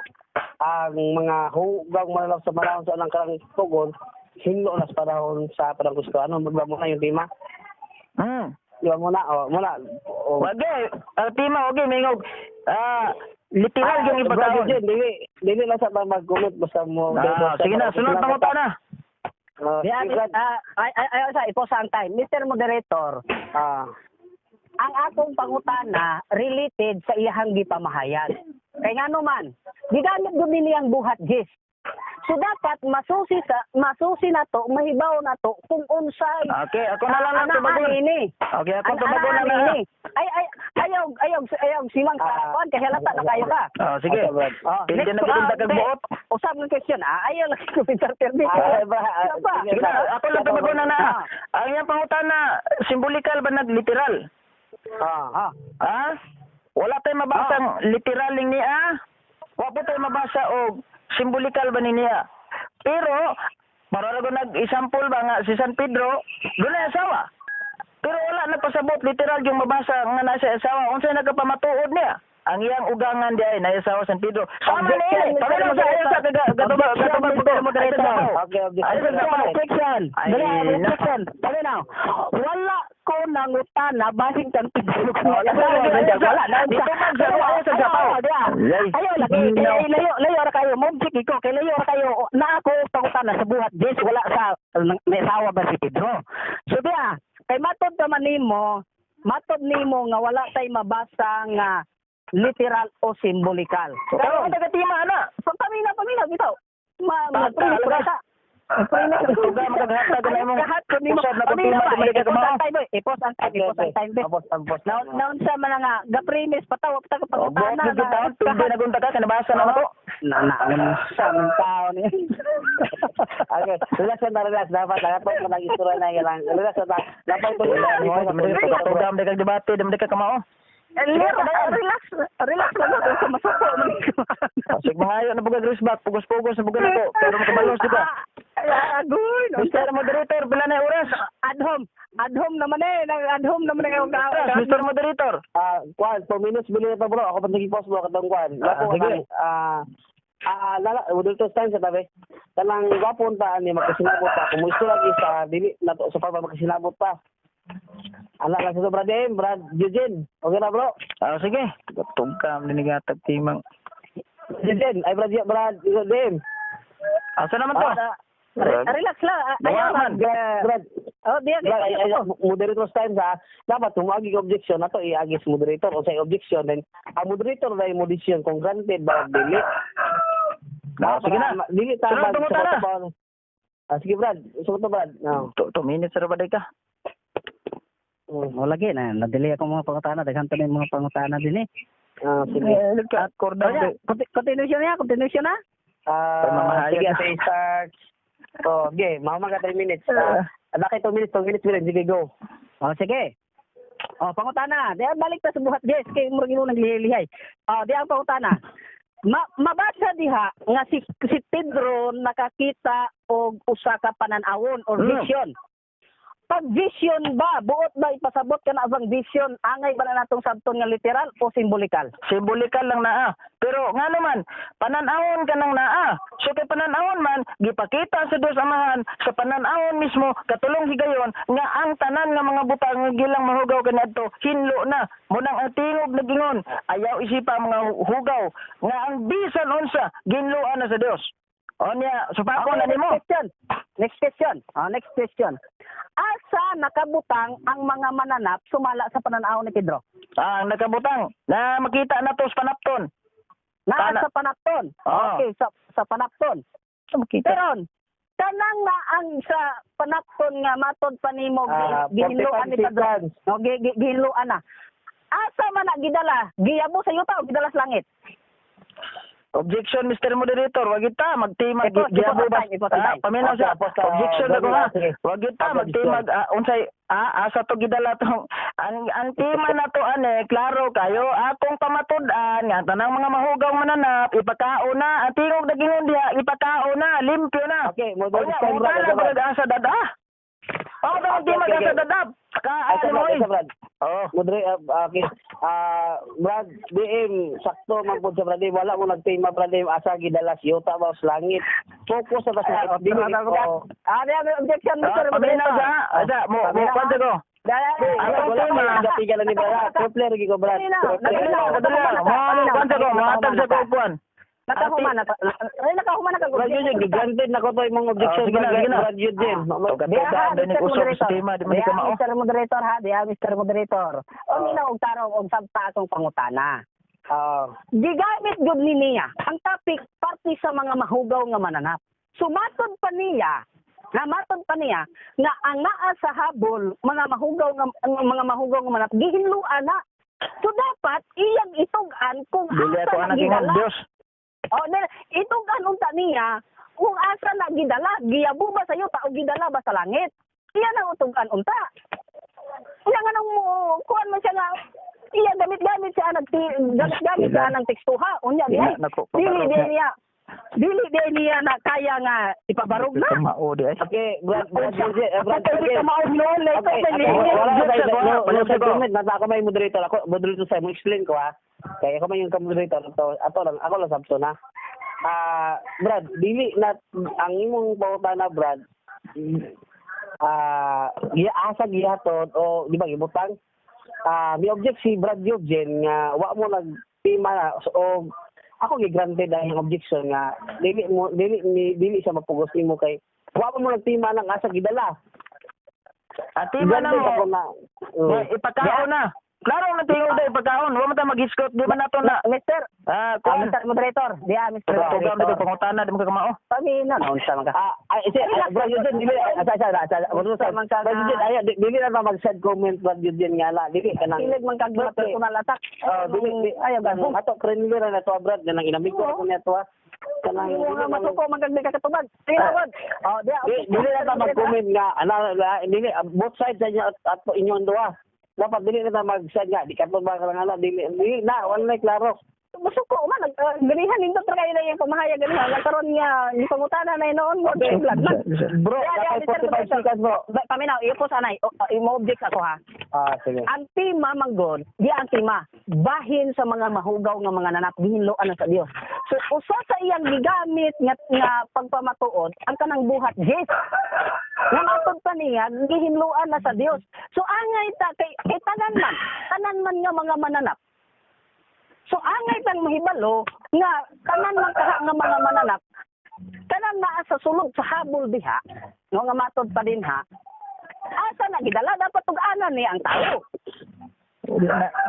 ang mga hugang mananap sa panahon sa anang karang tugon, hinlo na sa panahon sa parang gusto. Ano, magba mo na yung tema? Di ba mo na? O, mo na. O. Wag ang tema okay mingog. Literal yung Brad ipakaon. Eugene, dili, dili lang sa mag-comment, basta mo. Sige na, sunod pangutana. Yeah, Sige, Brad. ay ay ay sa ipo sa ang time. Mr. Moderator, ang akong pangutana related sa iyahang gipamahayag. Kay ngano man, gigamit gud ni niyang buhat Jess. So dapat masusi na to, mahibaw na to kung unsay Okay, ako na lang ang ana tubagon. ini. Okay, ako Ana- tubagon na ana lang. ini. Ay ay ayaw ayaw ayaw simang kuan kay halata na kayo ka. Sige. Okay, Brad. Pildi na Next, gud ta kag buot. Usab ng question ayaw lang ko interfere. Brad, Sige Sige na, ako lang tubagon na na. Ang iyang pangutana, simbolikal ba nagliteral? Ha? Wala tay mabasang literaling niya. Wa po tay mabasa og simbolikal ba ni niya. Pero para ra nag-example ba nga si San Pedro, dunay asawa. Pero wala nagpasabot literal yung mabasa nga nasa asawa. Unsay nagapamatuod niya? Ang iyang ugangan di ay naasawa San Pedro. Sama ni Objection, ini. Mr. Paminaw sa ayaw sa kaga gatubag gatubag Mr. ko. Moderator. Okay, objection. Ay, sa sabaw. Objection. Ay, Dali, na. objection. Dali na. Wala ko nangutana bahin kang Pedro. Oh, Wala, wala. Na, Dito man sa ayaw sa sabaw. Ayaw lagi. Kay layo layo ra kayo. Mobject ko. Kay layo ra kayo. Na ako pangutana sa buhat Jess wala sa may asawa ba si Pedro. So diya, kay matod naman nimo, matod nimo nga wala tay mabasa nga literal o simbolikal. Karon taga tema ana. Pamina, pamina, bitaw. Ma, Pagka, ma, alaga. ka. Tuga magaghatag na imong usab na kong tema di balik ka Ipos kamao. ang time, boy. Ipos ang time, ipos ang time, boy. Tapos, tapos. Naon naon sa man nga gapremis pataw pa Oh, buot pangutana gyud taon pildi na gunta ka kanabasa na ako. Na na sa man tao ni. Okay, relax na, relax. Dapat, dapat mo nang istorya na yan. Relax na. Dapat ko Tuga man kag debate, di man ka kamao. Relax, relax lang ako sa masuko. Sig mangayo na pugag back, pugos-pugos na pugag nako, pero makabalos di ka. Agoy, no. Mr. Moderator, pila na oras? Ad home naman eh, ad home naman eh. Oras, Mr. Moderator. Kwan, 2 minutes bili na to, bro. Ako pa naging-post bro, katong kwan. Wapo, Sige. Lala, moderator's time sa tabi. Kanang gwapo ta ani magkasinabot pa. Kung mo lagi sa dili na to sa pa magkasinabot pa. Ala lang sa Brad M, Brad Eugene. Okay na, bro. Sige. Gatong ka, dinigatag timang. Eugene, ay Brad, Brad, Eugene. Asa naman to? Relax lang. Bawa Ayaw man. mag Brad, oh, diya Brad, kay ay, moderator's time sa dapat kung agi ka objection nato iagi sa moderator o sa objection, then ang moderator na mo decision kung granted ba o dili. Ah, sige na. Dili ta Sunod, mag tumuta na. Ah, sige Brad, sugot na Brad. No. 2 minutes ra ba day ka? O lagi na nadili ako mga pangutana, daghan ta mga pangutana din eh. Ah, sige. Eh, ka Oh, yeah. Continuation na, continuation na. Ah, Mamahayag sige, na. ate, start. Oh, okay, mama ka 3 minutes. Ah, laki 2 minutes, 2 minutes, minutes. Sige, go. O sige. O pangutana, di balik ta sa buhat guys kay murag imo naglihilihay. O di ang pangutana. Mabasa diha nga si si Pedro nakakita og usa ka panan-awon or vision. Pag vision ba, buot ba ipasabot ka na bang vision, angay ba na natong sabton nga literal o simbolikal? Simbolikal lang naa. Pero nga naman, pananawon ka nang naa. So kay pananawon man, gipakita sa Dios Amahan sa pananawon mismo katulong higayon nga ang tanan nga mga butang nga gilang mahugaw kaniadto hinlo na. Munang ang tingog nagingon, ayaw isipa ang mga hugaw nga ang bisan unsa ginloan na sa Dios. O niya, supako na Okay, nimo. next question. Next question. Ah, next question. Asa nakabutang ang mga mananap sumala sa pananaw ni Pedro? Ang nakabutang na makita na to sa panapton. Naa sa panapton. Oo. Okay, sa panapton. Makita. Pero kanang na ang sa panapton nga matod pa nimo Ah, gihinloan ni 45 Pedro. seconds. No, gihinloan na. Asa man na gidala? Giyabo sa yuta o gidala sa langit? Objection, Mr. Moderator. Wag kita magtimag Ipos giabo ba? ang time, ipos ang Ah, time. paminaw Okay, siya. apos, Objection na ko ha. sige. Wag kita Okay, magtimag unsay asa to gidala tong ang tema na to ane klaro kayo akong pamatud-an nga tanang mga mahugaw mananap ipakaon na ang tingog dagingon diha ipakaon na limpyo na. Okay, moderator Unya, time, Brad. mutala Brad. ba asa dada? Pamo ta magtimag Okay, asa okay. dada. Ay, Kaan sa mo Brad, oy. sa Brad. Oh. Okay. Ah, Brad, DM, sakto man po sa Brad DM. Wala mo nagtima, Brad DM. Asa gidala si yuta ba sa langit. Focus sa basta. Ah, Dili, oh. Ah, di ang objection, Mr. Paminaw Moderator. siya. Asa mo mo Paminaw, kwento ko. Wala, Ang wala tema. pa yung gatigan ni Brad. Triple rin ko, Brad. Paminaw, Triple. paminaw. Kadali lang. Mo kwento ko, mohatag sa kuan. Nakahuman na. Ay, nakahuman na kag Brad Eugene, granted na ko to imong objection, Oh, sige na, Brad, sige na. Brad Eugene. Tuga-tugaan din Mr. usok sa Moderator. tema, di man Diha, ka mao. Mr. Moderator ha, diha Mr. Moderator. O minaw og tarong og sabta akong pangutana. Ah, Gigamit gud ni niya ang topic parte sa mga mahugaw nga mananap. Sumatod pa niya nga matod pa niya nga ang naa sa habol mga mahugaw nga ang mga mahugaw nga mananap gihinluan na. So dapat iyang itug-an kung Dili asa ako na anak ingon gidala. Dios. Oh, itug-an unta niya kung asa na gidala, giyabo ba sa yuta o gidala ba sa langit? Iya nang utug-an unta. Iya nga nang mo kuan man siya nga iya gamit-gamit siya nag gamit-gamit siya ng tekstuha. Unya di ay. Ina, nako, Dili pabarog di na. niya. Dili di niya na kaya nga ipabarog na. Mao di ay. Okay, Brad, Brad Eugene, Brad Kay di Eugene. ka maog noon ito Okay, may okay. linya. Wala Objection sa ko, ha? no, no, Objection ko. comment na ako may moderator ako, moderator sa mo explain ko ha. Kaya ako may yung moderator to, ato lang ako lang sabto na. Ah, Brad, dili na ang imong pangutana Brad. Ah, asa gihatod o di ba gibutang? Ah, mi object si Brad Eugene nga wa mo nagtima na so, o ako gi-granted ang objection nga dili mo dili ni dili siya mapugos nimo kay wa mo nagtima ng asa gidala. Ang tema na Granted ako mo, na. nga ipakaon na. Klaro na tingog daw ipakaon. Wa man ta mag-hisgot, di ba nato na. Mr. Ah, kuan. Mr. Moderator, diha Mr. Tuga-tuga Moderator. mo pangutana di mo ka kamao. Pamina na unsa man ka. Ah, ay, si, ah, Brad Eugene, dili, asa, asa, asa, asa, Man ka Brad Eugene, ay, dili na ba mag-send comment, Brad Eugene, nga la, dili ka nang, Kilig man kag mga personal attack. Oh, dili, dili, Ayaw kanang, gano. ato, friendly ra na to, Brad, kanang inamig ko ako niya to, ah. Kanang, Hindi dili nga man- masuko man kag di ka katubag. Tinawag. Oh, diha. dili na ta mag-comment nga, ana, dili, ah, both sides sa inyo, at inyong duha. Dapat dili na ta mag-send nga, di ka to ba nga la, dili, dili na, wala na klaro. Masuko man nag ganihan nindot ra kayo na iyang pamahayag ganihan. Nagkaroon niya gipangutana na noon mo vlog man. Bro, Diha, diha, nakay Mr. 45 Moderator. seconds, bro. Paminaw, ipos anay, imo-object ako ha. Ah, sige. Ang tema manggod, di ang tema, bahin sa mga mahugaw nga mga nanap gihinloan na sa Dios. So usa sa iyang gigamit nga pagpamatuod ang kanang buhat Jes. Nga matod pa niya gihinloan na sa Dios. So angay ta kay tanan man nga mga mananap. So angay tang mahibalo nga tanan man kaha nga mga mananap kanang naa sa sulod sa habol diha, no, nga matod pa din ha. Asa na gidala? Dapat tug-anan ni ang tao. Di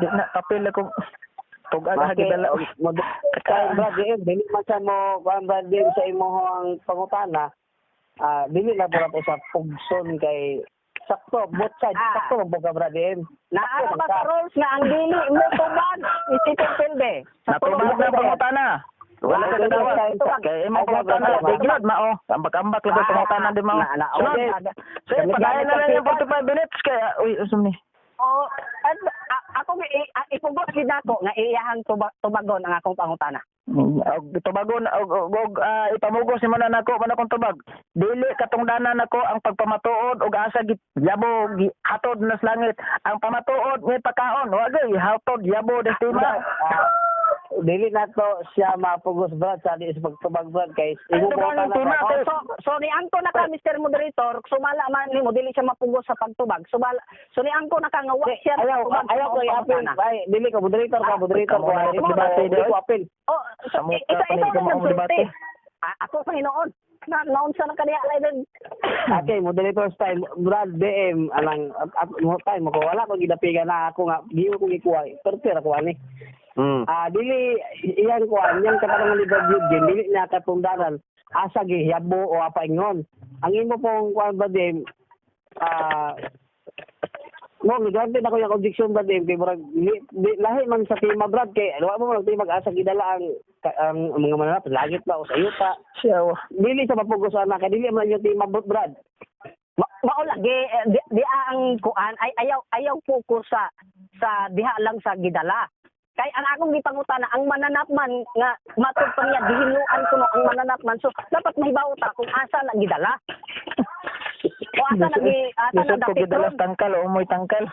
na kapil ako tug-an ha gidala. Kay Brad DM, dili man sa mo kuan, Brad DM, sa imong pangutana. Ah, dili na po sa pugson kay sakto both sides, sakto man po ka, Brad DM. Naa ba sa rules nga ang dili mo tubag isipin pilde? Sa Natubag tulog na pangutana. Wala ka kadawat. Kay imong pangutana, di gyud mao. Ambak-ambak lang pangutana di mao. Na, Sunod. okay. Sige, padayon na lang yung 45 minutes kay uy, usum ni. Oh, at ako ipugos gid nako nga iyahang tubagon ang akong pangutana. Og tubagon og ipamugos nimo na nako man akong tubag. Dili katungdanan nako ang pagpamatuod og asa gi yabo hatod na sa langit. Ang pamatuod nga pagkaon, wa gyud hatod yabo destima. Ah, dili na to siya mapugos, Brad, sa di sa pagtubag, Brad, kay imong Ito ba ang pangutana tema, Brad. kay- Oh, so ni angko na ka, Mr. Moderator, sumala man nimo dili siya mapugos sa pagtubag. Sumala so ni angko na ka nga wa siya Ayaw, natubag sa ayaw ko akong i-appeal. pangutana. Ay, dili ka moderator ka, moderator ko. Ikaw mo na Dili debate, ko di, appeal. Oh, so, Sa mukha ikaw pa ni ikaw ikaw na maong nagsulti. debate. Ah, ako Panginoon. Na naunsa na kaniya ay din. Okay, moderator style, Brad DM, alang, at mo time ko, wala ko gidapigan na ako nga, giyo ko gikuha, perper ako ani. Ah, dili iyang kuan, iyang katanungan ni Brad Eugene, dili niya katungdanan asa gihiyabo o apaingon. Ang imo pong kuan, Brad DM, mo gigante na ko yung objection, Brad DM, kay murag lahi man sa tema, Brad, kay wa mo man tema asa gidala ang ang mga mananap, langit ba o sa yuta. Siya. Dili sa mapugos ana kay dili man yung tema, Brad. Mao lagi eh, di ang kuan ay ayaw ayaw focus sa diha lang sa gidala. Kay ang akong gipangutana ang mananap man nga matod pa niya gihinuan kuno ang mananap man, so dapat mahibaw ta kung asa na gidala. O asa na gi asa na Lisod ko dapit gidala ron. sa tangkal o umoy tangkal.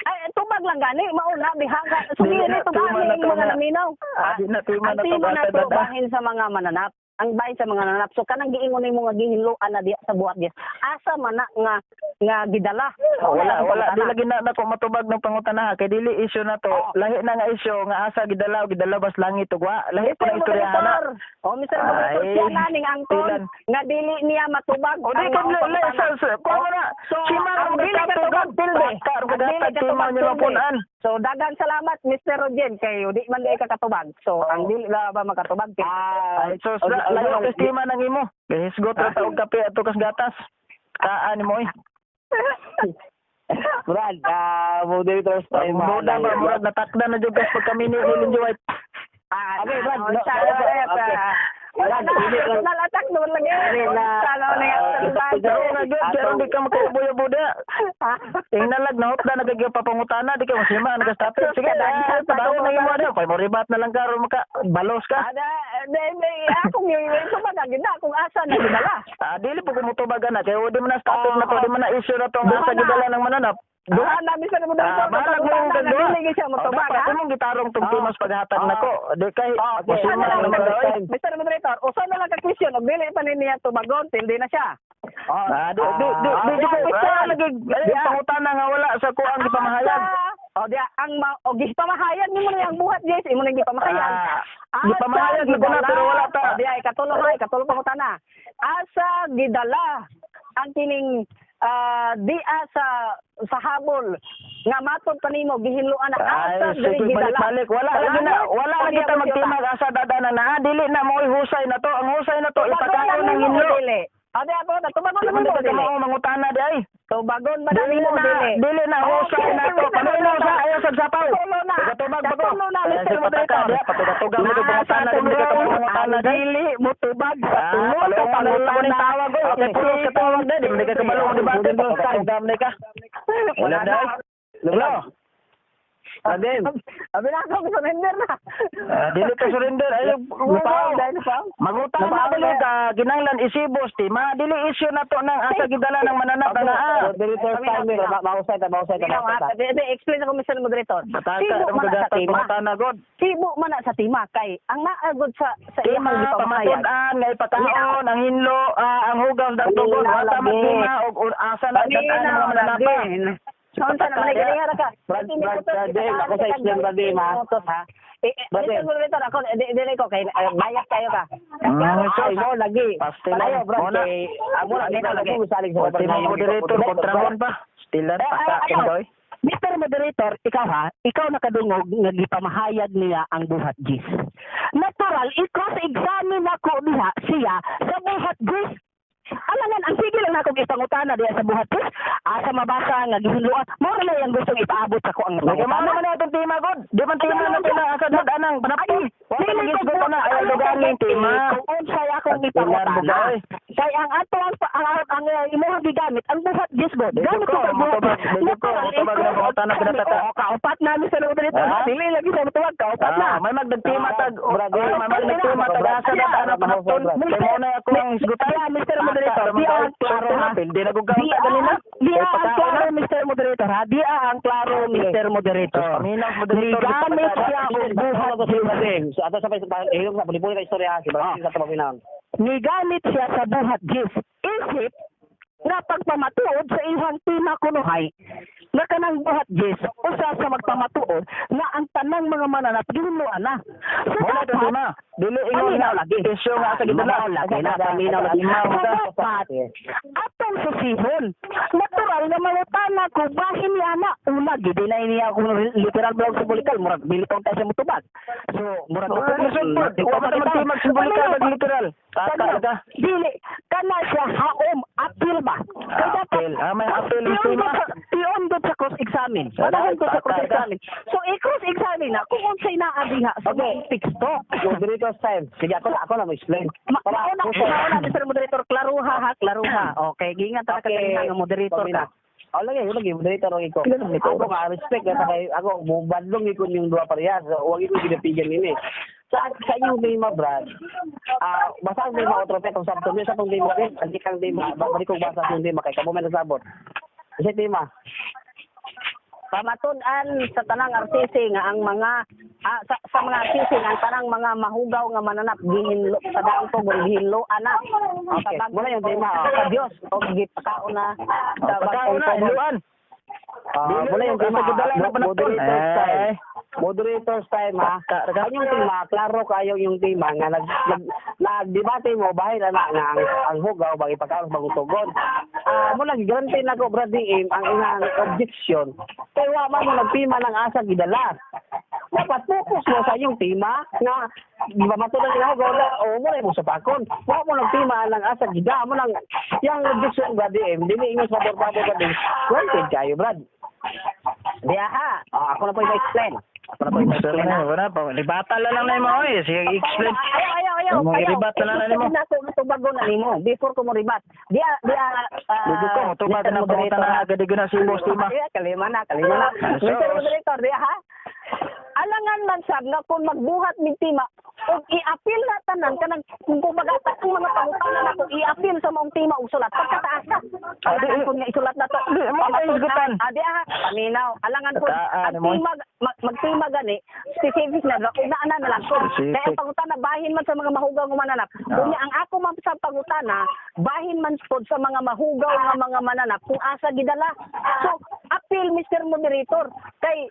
Ay, tubag lang gani mao na diha ka. So Dili dili na, to tema gani na ang to mga nga. naminaw. Ah, di na tema Ang na to tema na basta to dada. bahin sa mga mananap. Ang bahin sa mga mananap. So kanang giingon nimo nga gihinloan na diha sa buhat diha. Asa man na nga nga gidala? Oh, wala Ang wala di pangutana. lagi na nako matubag ng pangutana kay dili issue na to. Oo. Lahi na nga issue nga asa gidala o gidala bas langit ug wa. Lahi Mr. pa ng istorya na. Moderator. Oh, Mr. Moderator, Ay, siya na ning angkon tilan. nga dili niya matubag O di ang ka maong la pangutana. sa kuha mo na. So, Sima ang ang dili ka tubag tilde. Karon Ang dili kagatag ka tema tubag niyo tilde. mapunan. So daghang salamat, Mr. Rogen, kay di man di ka katubag. So ang dili na ba makatubag? Ah, Ay sus, layo kas tema nang imo. Gihisgot ra ta og kape ato kas gatas. Kaan nimo oy. Brad, moderator style. Ang duda ba murag natakda na jud kas pagkami ni Ellen G. White. Ah, Okay, Brad, oh, no, sa- okay. Wala Brad, na, dili lang- personal attack naman lagi. Dili na- Sa na nga Pero nga gyud kay aron di ka makauboy-ubo da. Tingnalag na hotda nagagyo papangutana di ka masima nagastapit. Sige, padayon na imo daw. Pay mo ribat na lang karon maka balos ka. Ada, di, di, akong yung tubag agad na kung asa na gidala. Ah, dili po kumutubagan na kay di mo na topic na to, di mo na issue na to ang Duha asa na. gidala ng mananap. Duha na, Mr. Moderator, Ah, balag mo pangutana ang nga gagawa. dili gyud siya motubag, Oh, ha? dapat imong gitarong tong Oh. timas paghatag nako. Di kay Oh, masima usa na lang, naman Mr. oy. Mr. Moderator, usa na lang ka question og dili pa ni niya tubagon, tilde na siya. Ah, di di di di Ah, di question. lagi ay, Diya. pangutana nga wala sa kuang gipamahayag. O diya ang o gipamahayag nimo na ang buhat, Jess, imo nang gipamahayag. Ah, Asa gipamahayag na ko na, gidala- pero wala ta. O diya ikatulo ha, ikatulo pangutana. Asa gidala ang kining dia sa habol nga matod pa nimo gihinloan na Ay, asa diri sige, gidala? balik-balik. Wala lagi na, wala lagi ta magtimag asa dada na na. Dili na mo'y husay na to. Ang husay na to, ipakaon ng hinlo. Dili. O diya po, tubagon Di na man nimo ka dili. mao mangutana di ay. Tubagon ba na Dili nimo na, dili? dili na husay na to. Paminaw sa ayaw sa sapaw. Tulo na. Tugatubag ba ko? Tulo na, Ayan, Mr. si pataka Moderator. diya, patugatugan mo kung pangutana, di mo ka mangutana di. Dili mo tubag. Ah, Tulo sa palungan na lang pangutana. ni tawag oy. Okay, pulos ka tawag di, di man ka kabalo mo debate. Patugatugan ni ka. Wala na. Hello. Brad, Abi na ako surrender na. Ah, dili ka surrender. Ay, Napaw, dahil napaw. Mangutana Napaw, dili dahil. ka kinahanglan isibos ti ma dili issue na to nang asa gidala ng mananap na naa. Moderator style, mausay ta, mausay ta, Ikaw, mausay ta. ha? Di, explain ako, Mr. Moderator. Pataka Sibo ang man na sa kagatag tema. pangutana god. Sibo man na sa tema kay ang naagod sa Tema iyang gipamahayag. pamatud-an nga ipakaon ang hinlo ang hugaw sa tugon Paminaw wala lagi. magtima og asa na dad-an ang mga Paminaw mananapa. lagi. Unsa naman ay ganiha ra ka. Brad, Brad, Brad, Dave, ako sa explain, Brad, Dave, ha? Ha? Eh, eh, Brad, Mr. Moderator, ako dili ko kay bayas kayo ka. So, Ay, mo lagi. Pastilan. Palayo, Brad, Mo na. kay amo na Lagi, lagi lagi. ako salig sa Ultimo moderator kontrahon pa. Stilan Eh, pa ay, sa ayaw. akin doy. Mr. Moderator, ikaw ha, ikaw nakadungog nga gipamahayag niya ang buhat gis. Natural, i-cross-examine ako diha siya sa buhat gis. Alangan, ang sige lang nakong ipangutana diha sa buhat gis. Asa mabasa nga gihinluan. Mao na lang gustong ipaabot sa ko ang Lagi mo pangutana. naman na itong tema god. Di man tema na tina asa god anang panapton. Wa ta magisgot na ayaw dugan ning tema. Kung unsay akong Pastilan ipangutana. bugoy. Kay ang ato ang imuhang gigamit ang buhat gis god. Dito Gamit ko, ko ang buhat motubag. gis. Dito ko, Natural, motubag na pangutana pinatata. Oo, kaupat na Mr. Moderator. Ah? Dili lagi sa motubag, kaupat na. Ah, may magdagtima tag Brad, may magdagtima tag asa na ana panapton. Kay mo na ako ang hisgutan. Diya, Mr. Moderator, di ang klaro ha. Di na gud Di kaunta ganina. Di Kay ang pagkaon klaro, na. Mr. Moderator ha. Di ang klaro, Mr. Moderator. Paminaw, moderator, Gigamit di pa siya og buhat gis. So ato sa pa ilong sa puli-puli ka istorya si Brad sa paminaw. Nigamit siya sa buhat gis. Isip nga pagpamatuod sa iyang tima kunuhay nga kanang buhat gis usa sa magpamatuod nga ang tanang mga mananap gihinluan na. So Mo na itong dapat, tema. Dili ingon Paminaw nga lagi. isyu nga sa gidala. Paminaw lagi na, paminaw lagi. Paminaw So ka. dapat, atong susihon, natural nga mangutana ko bahin niya na una gidinay niya kung literal blog symbolical murag bilitong tayo sa mutubag. So murag Lisod po. Wa man ta magtimag symbolical ag literal. Tata ka. Dili kana siya haom appeal ba? Kay dapat Appeal. Ah, may appeal ang Tion tema. tion doon sa cross examine. Panahon doon sa cross examine. So i-cross examine na kung unsay naa diha sa Okay. teksto. Moderator's time. Sige ako na mo-explain. Mauna, mauna, Mr. Moderator, klaruha ha, klaruha. Okay, gingan ta ka nga moderator ka. Oh, lagi, lagi, moderator lagi ko. Kailan naman ikaw? Ako nga, respect na kay ako, mubadlong ikon yung duha parehas. So, huwag ikon ginapigan nini. Sa inyong tema, Brad, basta ang tema otro petong sabto, sa tong tema, ang kang tema, balik kong basa sa tema kay kamo may nasabot. Isa tema. Pamatud-an sa tanang RCC nga ang mga sa mga RCC nga ang tanang mga mahugaw nga mananap gihinlo sa daang tugon gihinlo ana. Okay, muna yung tema, ah. Sa Dios og gipakaon na sa Pagkaon bagong na, tugon. hiluan. Muna yung tema. Asa gidala na panapton. Moderator's time. Eh. Moderator's time, ha. Ka- Ang yung tema, klaro kayo yung tema nga nag nag nagdebate mo bahin ana nga ang hugaw bagi pagkaon sa bagong tugon. Mo lang gigarante nako Brad DM ang inang objection. Kay wa man mo nagtima ng asa gidala. Dapat focus mo sa iyong tema nga di ba matulad ang hugaw na o mo na mo sa pakon. Wa mo nagtima ng asa gida mo lang yang objection Brad DM dili ingon sa pabor-pabor Brad DM. Granted kayo Brad. Diya ha. Ako na po i-explain. Ako na po i-explain. Wala, wala pa. Libata lang lang na mo oy. Sige, explain. Ayaw, ayaw, ayaw. Ang mga ayaw. iribat na lang nimo. Na ako matubago na nimo before ko mo ribat. Diya, diya. Dugo ko, mutubag Mr. na Moderator, pangutan na ha? agad na si boss tema. Ay, kalima na, kalima na. Sus. Mr. Moderator, diya ha? Alangan man sab nga kung magbuhat mig tima og i-appeal na tanan kanang kung kumbaga ang mga pangutana na kung i-appeal sa maong tima og sulat pagkataas ka. Alangan Di- kung nga isulat na to. Di, mo na hisgutan. Adi ha, paminaw. Alangan po Tataan ang mo. tima magtima gani specific na una na na lang ko. Specific. Kaya ang pangutana bahin man sa mga mahugaw nga mananap. Unya ang ako man sa pangutana bahin man pod sa mga mahugaw nga mga mananap kung asa gidala. So appeal Mr. Moderator kay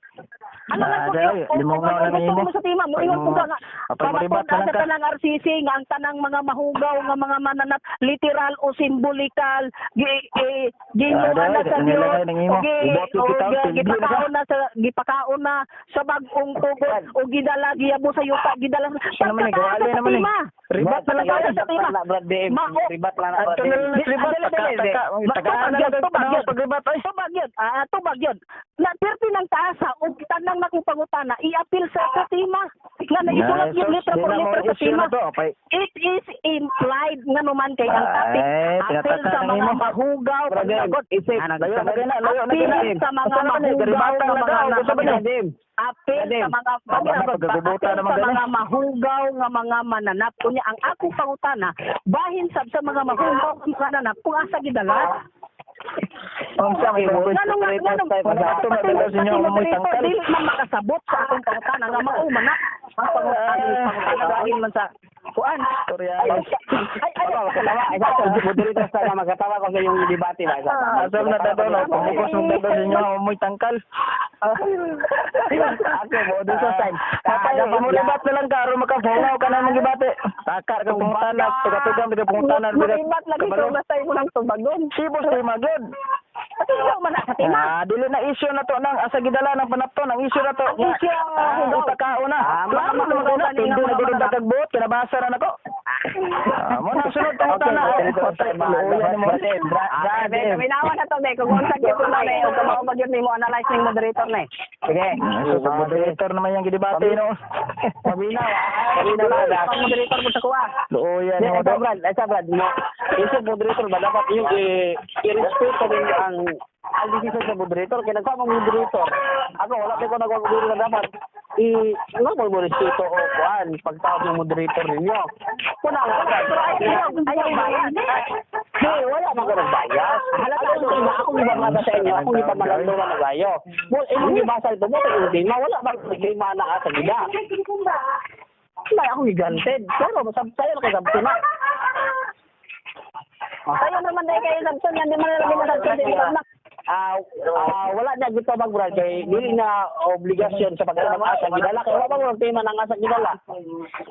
alangan po Bagay, limungaw na gusto nimo. mo sa tima mo ingon po ka nga Apay maribat na pamatud lang sa ka. tanang RCC nga ang tanang mga mahugaw nga mga mananap literal o simbolikal gi eh, ginuan na Aday, sa Dios nilagay ng imo. o gi- Ibot o yung bitaw, gi- tigli na ka. gipakaon na sa bagong tugon o gidala giyabo sa yuta gidala Ano naman eh, Pagkataas gawali sa naman eh. tima. Ribat na lang Pagkataas tayo. sa tima. Brad DM. Mao- Ribat lang na Brad Adto na DM. lang ribat, Dili, dili, dili. taka, taka, tagaan na Tubag yun, lang tubag yun. pagribat ay. Tubag yun. Tubag yun. Na pirti ng taasa o tanang na kung pangutana, i-appeal sa tima. Nga naisulat Ay, yung sus, letra di por na mo letra sa issue tima. na to, pay. It is implied nga naman kay ang topic. Ay, Appeal tinataka sa ng mga imo. mahugaw. Brad DM, isip. Anang- Layo na gina, layo na Appeal gina. sa mga Asa naman eh, mahugaw garibata nga na mga daw, gusto ba Brad niya? DM. Appeal sa Brad, mga Tama, pagkagubuta appeal naman sa gani. mga mahugaw nga mga mananap. Unya ang akong pangutana, bahin sab sa mga mahugaw nga mga mananap kung asa gidala. Unsa may Okay, Ngano nga ngano Ato na daw sa inyo ang mo'y tangkal. Dili man makasabot sa akong pangutana nga mao man na ang pangutana bahin man sa Kuan. Storya. Ay, ay, ay, Makatawa, isa moderator sa na magkatawa ko sa iyong debate ba isa. Asam na tado no, pamukos mong tado sa inyo, amoy tangkal. Okay, moderator time. Patay, mo libat na lang ka aron makapungaw ka na mong gibate. Takar ka pangutana, tuga-tuga ka pangutana. Maribat lagi ko basta imo lang tubagon. Sibos tema gyud. Ikaw man sa tema. Ah, dili na issue na to nang asa gidala ng panapton, ang issue na to. Ang issue ang hugaw. Utakao na. Ah, Klaro naman kayo na, tindi na gud ang buot, kinabasa na nako. Ah, mo na sunod pangutana. Okay, Luoyan mo. Paminawa na to be kung unsa gyud ko na eh, ug mao ba gyud nimo analyze ning moderator na eh. Sige. So, sa moderator naman yung gidebate no. Paminaw, paminaw na. Pang moderator mo sa kuha. Luoyan mo. Ito Brad, ito Brad, mo. Isip moderator ba dapat yung i-respeto din ang decision sa moderator kay nagkuha mo moderator. Ako wala ko nagkuha moderator dapat i no mo mo respeto o kuan pagtawag ng moderator ninyo. Kuna wala Pero ayaw, ayaw bayad. Di, wala man ko nagbayas. Halata ang tema, akong ibabasa sa inyo, akong ipamalando na nagayo. Mo, imong gibasa ito mo, yung tema, wala man ko tema na asa gida. Wala akong granted. Pero, sayo na kay sabti na. Sayo naman dahil kayo Samson, hindi man nalagay na Samson din na. Wala na gito bag brad kay dili na obligasyon sa pagtabang asa gidala kay wala bang tema ng asa gidala.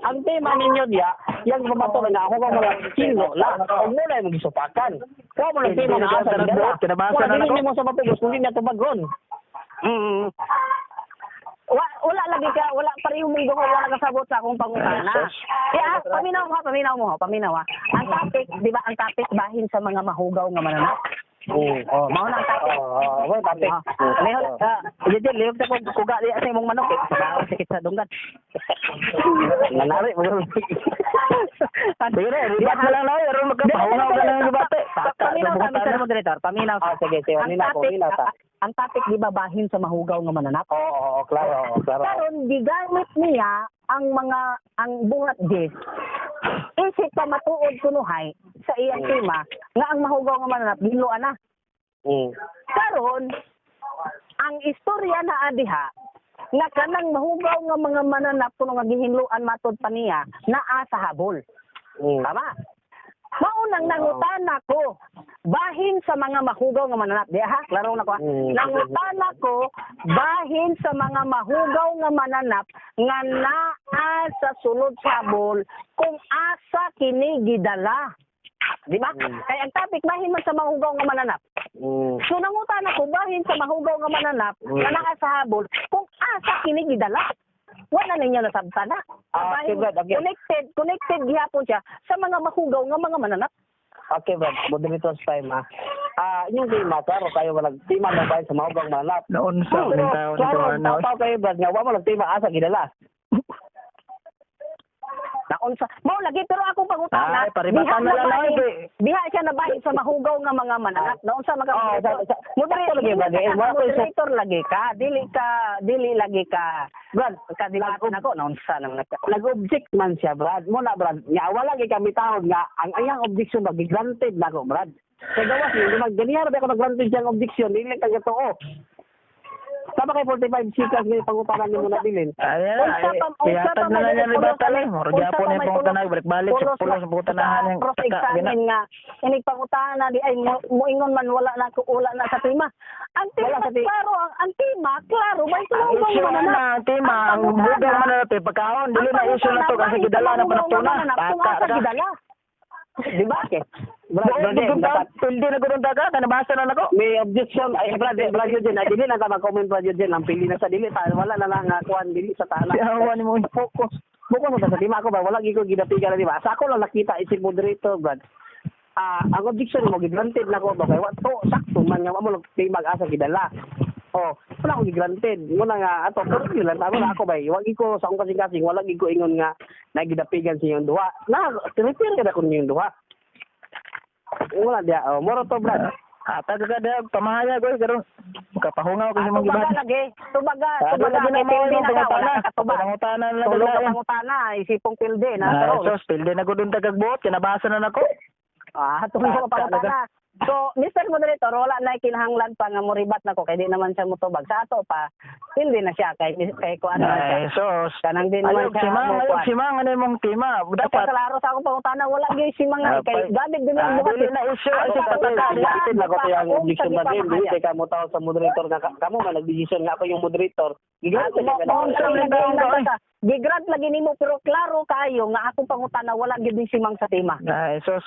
Ang tema ninyo diya, yang pamatuloy na ako kang mga kilo la, og mo na imong gisupakan. Wa mo ng tema ng asa gidala. Kinabasa na Wala nako. dili nimo sa mapugos kung di na tubagon. Wala lagi ka, wala pareho mong duha, wala kasabot sa akong pangutana. Yeah, paminaw mo, paminaw mo, paminaw ha. Ang topic, di ba, ang topic bahin sa mga mahugaw nga mananap. Oh, Mao na ang topic. Oh, oh, topic. Lehot, Jejel, lehot sa kong kuga diya sa imong manok eh. Sa baon sakit sa dunggan. Nanari mo. Sige na, ribat na lang na, aron makapahunaw ka na ng debate. Paminaw sa Mr. Moderator, paminaw. Ah, sige, sige, Ang paminaw ko, topic, paminaw ta. ang topic di ba bahin sa mahugaw nga mananap? Oo, oo, klaro, oo, klaro. Karon gigamit niya ang mga ang buhat gis isip pa matuod kunuhay sa iyang tema nga ang mahugaw nga mananap ginloan na. Karon ang istorya na adiha nga kanang mahugaw nga mga mananap kuno nga gihinloan matud pa niya naa sa habol. Tama. Maunang nangutana ko bahin sa mga mahugaw nga mananap. Di ha, klaro na ko. Ha? Nangutana ko bahin sa mga mahugaw nga mananap nga naa sa sulod sabol kung asa kini gidala. Di ba? Kay ang topic bahin man sa mahugaw nga mananap. So nangutana ko bahin sa mahugaw nga mananap nga naa sa habol kung asa kini gidala. Wala ninyo nasabtan na. Ah, okay, Brad, okay. Connected gihapon siya sa mga mahugaw nga mga mananap. Okay, Brad, moderator's time ah. Inyong tema, klaro kayo walang tema na bahin sa mahugang mananap. Noon sa Pero, uning tao nito klaro, ano. tao kayo, Brad, nga wa mo lang tema asa gidala. Naunsa mao lagi pero akong pangutana. Ay, paribatan na lang bahin, eh. diha siya nabahin sa mahugaw nga mga mananap. Naunsa mga Oh, moderator lagi, Brad, eh, wala ko moderator lagi ka, dili lagi ka. Brad, Kadibate nako naunsa naman ka. nag-object man siya, Brad. Mo na, Brad. Nga, wala kay kami taon nga, ang ayang objection ba, granted na ako, Brad. Kaya gawas niyo, di mag, ba ako nag-granted siyang objection, dili lang kagatuo. Tama kay 45 seconds ngayon pangutanan nimo na bilin. Ayan, Unsa ay, pa unsa pa ihatag na may lang yan pulos ribat alay. Murag unsa gyapon pa yung may pangutana, balik-balik sa pulos sa pangutanahan yung cross taka gina. examine nga inig pangutana di ay moingon man wala na ko wala na sa tema. Ang tema Wala sa klaro ang tema klaro may Ang tulong issue na na, ang tema, ang hugaw mananap eh, pagkaon, dili na issue na to kasi gidala na panaptuna. Kung Taka asa ka. gidala. Di ba? Okay. Brad, Doon, Brad, doon, dapat pildi na gudong taka, kanabasa na nako. may objection ay Brad, Brad Eugene, ay dili na ta mag-comment Brad Eugene, ang pili na sa dili ta wala na lang kuan dili sa tana. Siyawan mo. Focus. Focus sa tema ako ba wala gyud ko gidapigan na di ba? Sa ako lang nakita isip moderator Brad. Ang objection mo granted na ko ba kay wa to sakto man nga wa mo tema asa gidala. Oh, wala ko granted. Muna nga ato pero yun lang tama na ako bay. Wag ko sa akong kasing-kasing wala gid ko ingon nga nagidapigan sa inyong duha. Na repair ka na kun inyong duha. Wala dia. Oh, moro to Brad. Hatag ka da, pamahayag oy karon. Makapahungaw ko sa mong Tubaga gibati. lagi. Tubaga, Ah, tubaga lagi na kay mo pildi yung na ka, wala pangutana. ka katuba. Pangutana na lang Tulog ka dala. pangutana, isipong pildi na Ah, karon. sos, pildi na gudong tagag buot, kinabasa na nako. Ah, tulog ka pangutana. So, Mr. Moderator, wala na kinahanglan pa nga moribat nako kay di naman siya motubag. Sa ato pa, hindi na siya kay kay kuan naman siya. Ay, sus. Kanang di naman Ayog siya si Mang, mo ayog kuan. si Mang, ano imong tema? Dapat Dapat klaro sa akong pangutana, wala gyud si mga Ah, kay gamit din ang ah, buhat. dili na issue, Ang ay, sa pangutana, Lapit na ko to yung objection ba din. gipamahayag. Dili kay kamo tao sa moderator nga kamo man nagdesisyon nga ako yung moderator. Gigrant Ah, ka na. Unsa man daw ka, oy? Gigrant lagi nimo pero klaro kayo nga akong pangutana wala gyud ni simang sa tema. Ay, sus.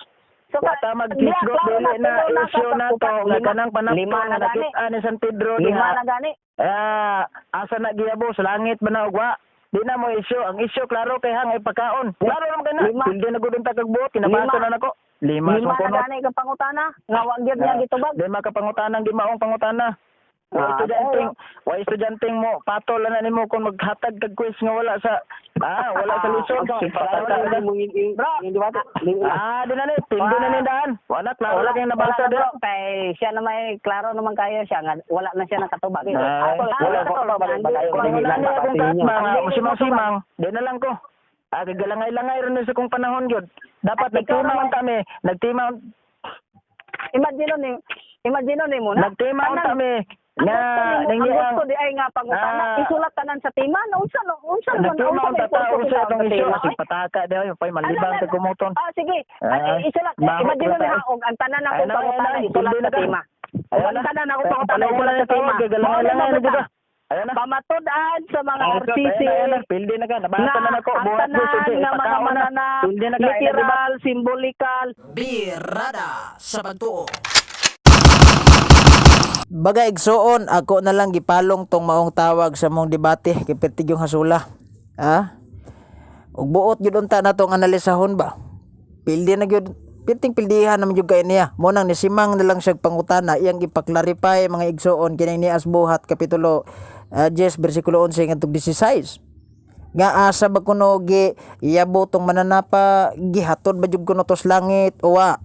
So, Wata magkisgot klaro dili na tulo issue ka na sa to upat, nga kanang panapton lima nga na gani. nakit-an ni San Pedro Lima diha. na gani. Ah, asa na giyabo sa langit ba na og wa? Di na mo issue. Ang issue klaro kay hang ay pagkaon. Klaro naman kana. Lima. Hindi na gud unta kag buot kinabasa Lima. na nako. Lima Lima sung na kunot. gani ka pangutana nga wa gyud niya gitubag. Lima ka pangutana, di maong pangutana. Wa Ah, estudyanteng, wa estudyanteng mo patol na nimo kung maghatag kag quiz nga wala sa wala sa lisod. Klaro Pataka na mong Bro. yung debate. Ah, di na ni, pindo na ni daan. Wala klaro Wala lang yung nabasa wala na, di. bro, kay siya na may klaro naman kayo siya nga wala na siya nakatubag. Ay, Ako, wala, klaro, wala, wala, wala, Kung wala, wala niya akong Tingin niyo. katma nga simang-simang, di na lang ko. Ah, gagalangay-langay rin sa kong panahon gyud. Dapat At ikaw nagtima naman- kami, nagtima Imagine ni mo na. nagtima Tanan- kami Ang nga gusto nimo, ang nangyang gusto di ay nga pangutana, isulat tanan sa tema, na unsa no, unsa naman, nagtima unsa ang may tao purpose sa sa itong issue. tema? Sige pataka di ay pay malibang Ano, sa kumuton. Ah, sige. Ah, Isulat. mahok Imagine na ni tayo. ha og ang tanan Ay, akong na, pangutana ay, na, isulat hindi sa na ka. tema. Og Ayun ang na. tanan akong pangutana Palong isulat na sa tema. tawag, gagalangay Mao na lang ba na ka. Ayun na. Pamatud-an sa mga Ay, RCC ayun na, pildi na ka. Nabasa na na nako. ang Buhat mo, tanan sige, nga mga ipakaon na. mananap, Pildi na ka, ay, na, diba? literal, simbolikal, Birada sa pagtuo. Baga igsuon, ako na lang gipalong tong maong tawag sa mong debate kay pertig yung hasula. Ha? Ug buot gyud unta natong analisahon ba? Pildi na gyud pirting pildihan naman gyud kay niya. Mo nang nisimang na lang siya pangutana iyang gipaklarify, mga igsuoon, kining ni Asbuhat kapitulo 10 bersikulo 11 ngadtong 16 nga asa ba kuno gi iyabo tong mananapa, gihatod ba jud kuno tos langit o wa.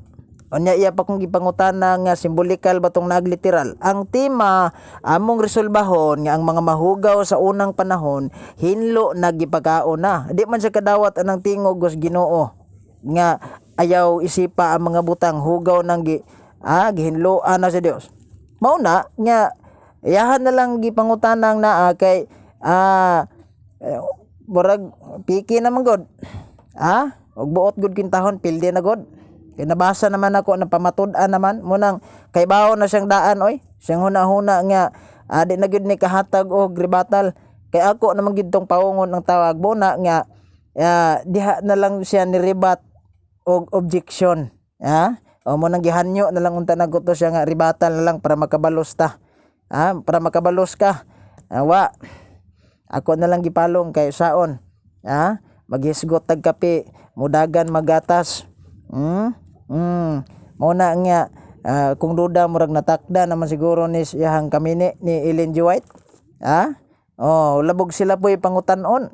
Unya iya pa kung gipangutana nga simbolikal ba tong nagliteral. Ang tema among resolbahon nga ang mga mahugaw sa unang panahon hinlo nagipakaon na. Di man siya kadawat anang tingog us Ginoo nga ayaw isipa ang mga butang hugaw nang gi gihinloan na sa Dios. Mao na nga iyahan na lang gipangutanang naa kay murag piki naman god. Ah, og buot gud kintahon pildi na god. Kay nabasa naman ako na pamatud-an naman mo nang kay bawo na siyang daan oy. Siyang huna-huna nga di na gyud ni kahatag og ribatal. Kay ako naman gyud tong paungon ang tawag bona nga diha na lang siya niribat og objection. Ha? O mo nang gihanyo na lang unta nago to siya nga ribatal na lang para makabalos ta. Ha? Para makabalos ka. Wa. Ako na lang gipalong kay saon. Ha? Maghisgot tag kape, mudagan magatas. Mo na nga kung duda murag natakda naman siguro ni siyahang kamini ni Ellen G. White. Ha? Oh, labog sila po'y pangutan-on.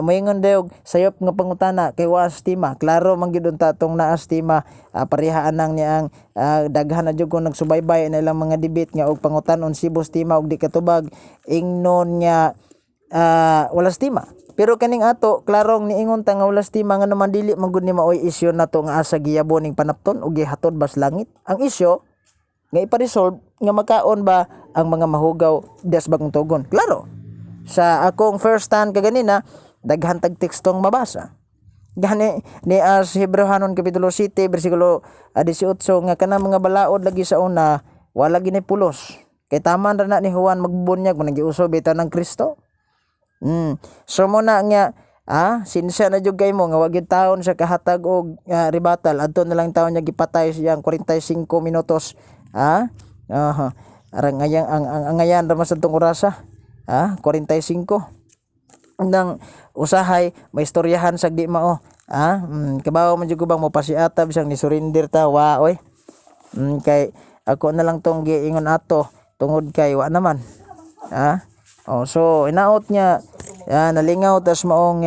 Moingon daw sayop nga pangutana kay wa estima. Klaro man gyud unta tong naastima, parehaan nang niya ang daghan na jud kung nagsubaybay na ilang mga debate nga og pangutan-on sibos tema og di katubag ingnon nga wala stima. Pero kaning ato, klarong niingon ta nga wala stima nga naman dili man gud ni maoy isyu nato nga asa giyabo ning panapton og gihatod bas langit. Ang isyu nga ipa-resolve nga makaon ba ang mga mahugaw des bagong tugon. Klaro. Sa akong first hand kaganina, daghan tag tekstong mabasa. Gani ni as Hebreohanon kapitulo 7 bersikulo 18 nga kanang mga balaod lagi sa una wala gini pulos. Kay taman ra na ni Juan magbunyag man giuso bitaw ng Kristo. So mo na nga sinsya na jud kay mo nga wa gyud taon sa kahatag og ribatal adto na lang taon niya gipatay siyang 45 minutos. Aha. Arang ngayang ang angayan ra man sa tong orasa. 45 nang usahay may istoryahan sa di mao. Kabaw man jud ko bang mopasiatab siyang ni surrender ta wa oy. Kay ako na lang tong giingon ato tungod kay wa naman. Oh, so inaot niya nalingaw tas maong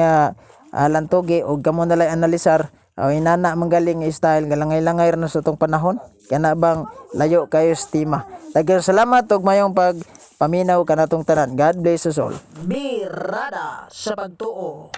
lantugi og kamo na lang analisar o inana manggaling nga style nga langay-langay ra na sa tong panahon kana bang layo kayo estima. Daghang salamat og mayong pag paminaw kanatong tanan. God bless us all. Birada sa pagtuo.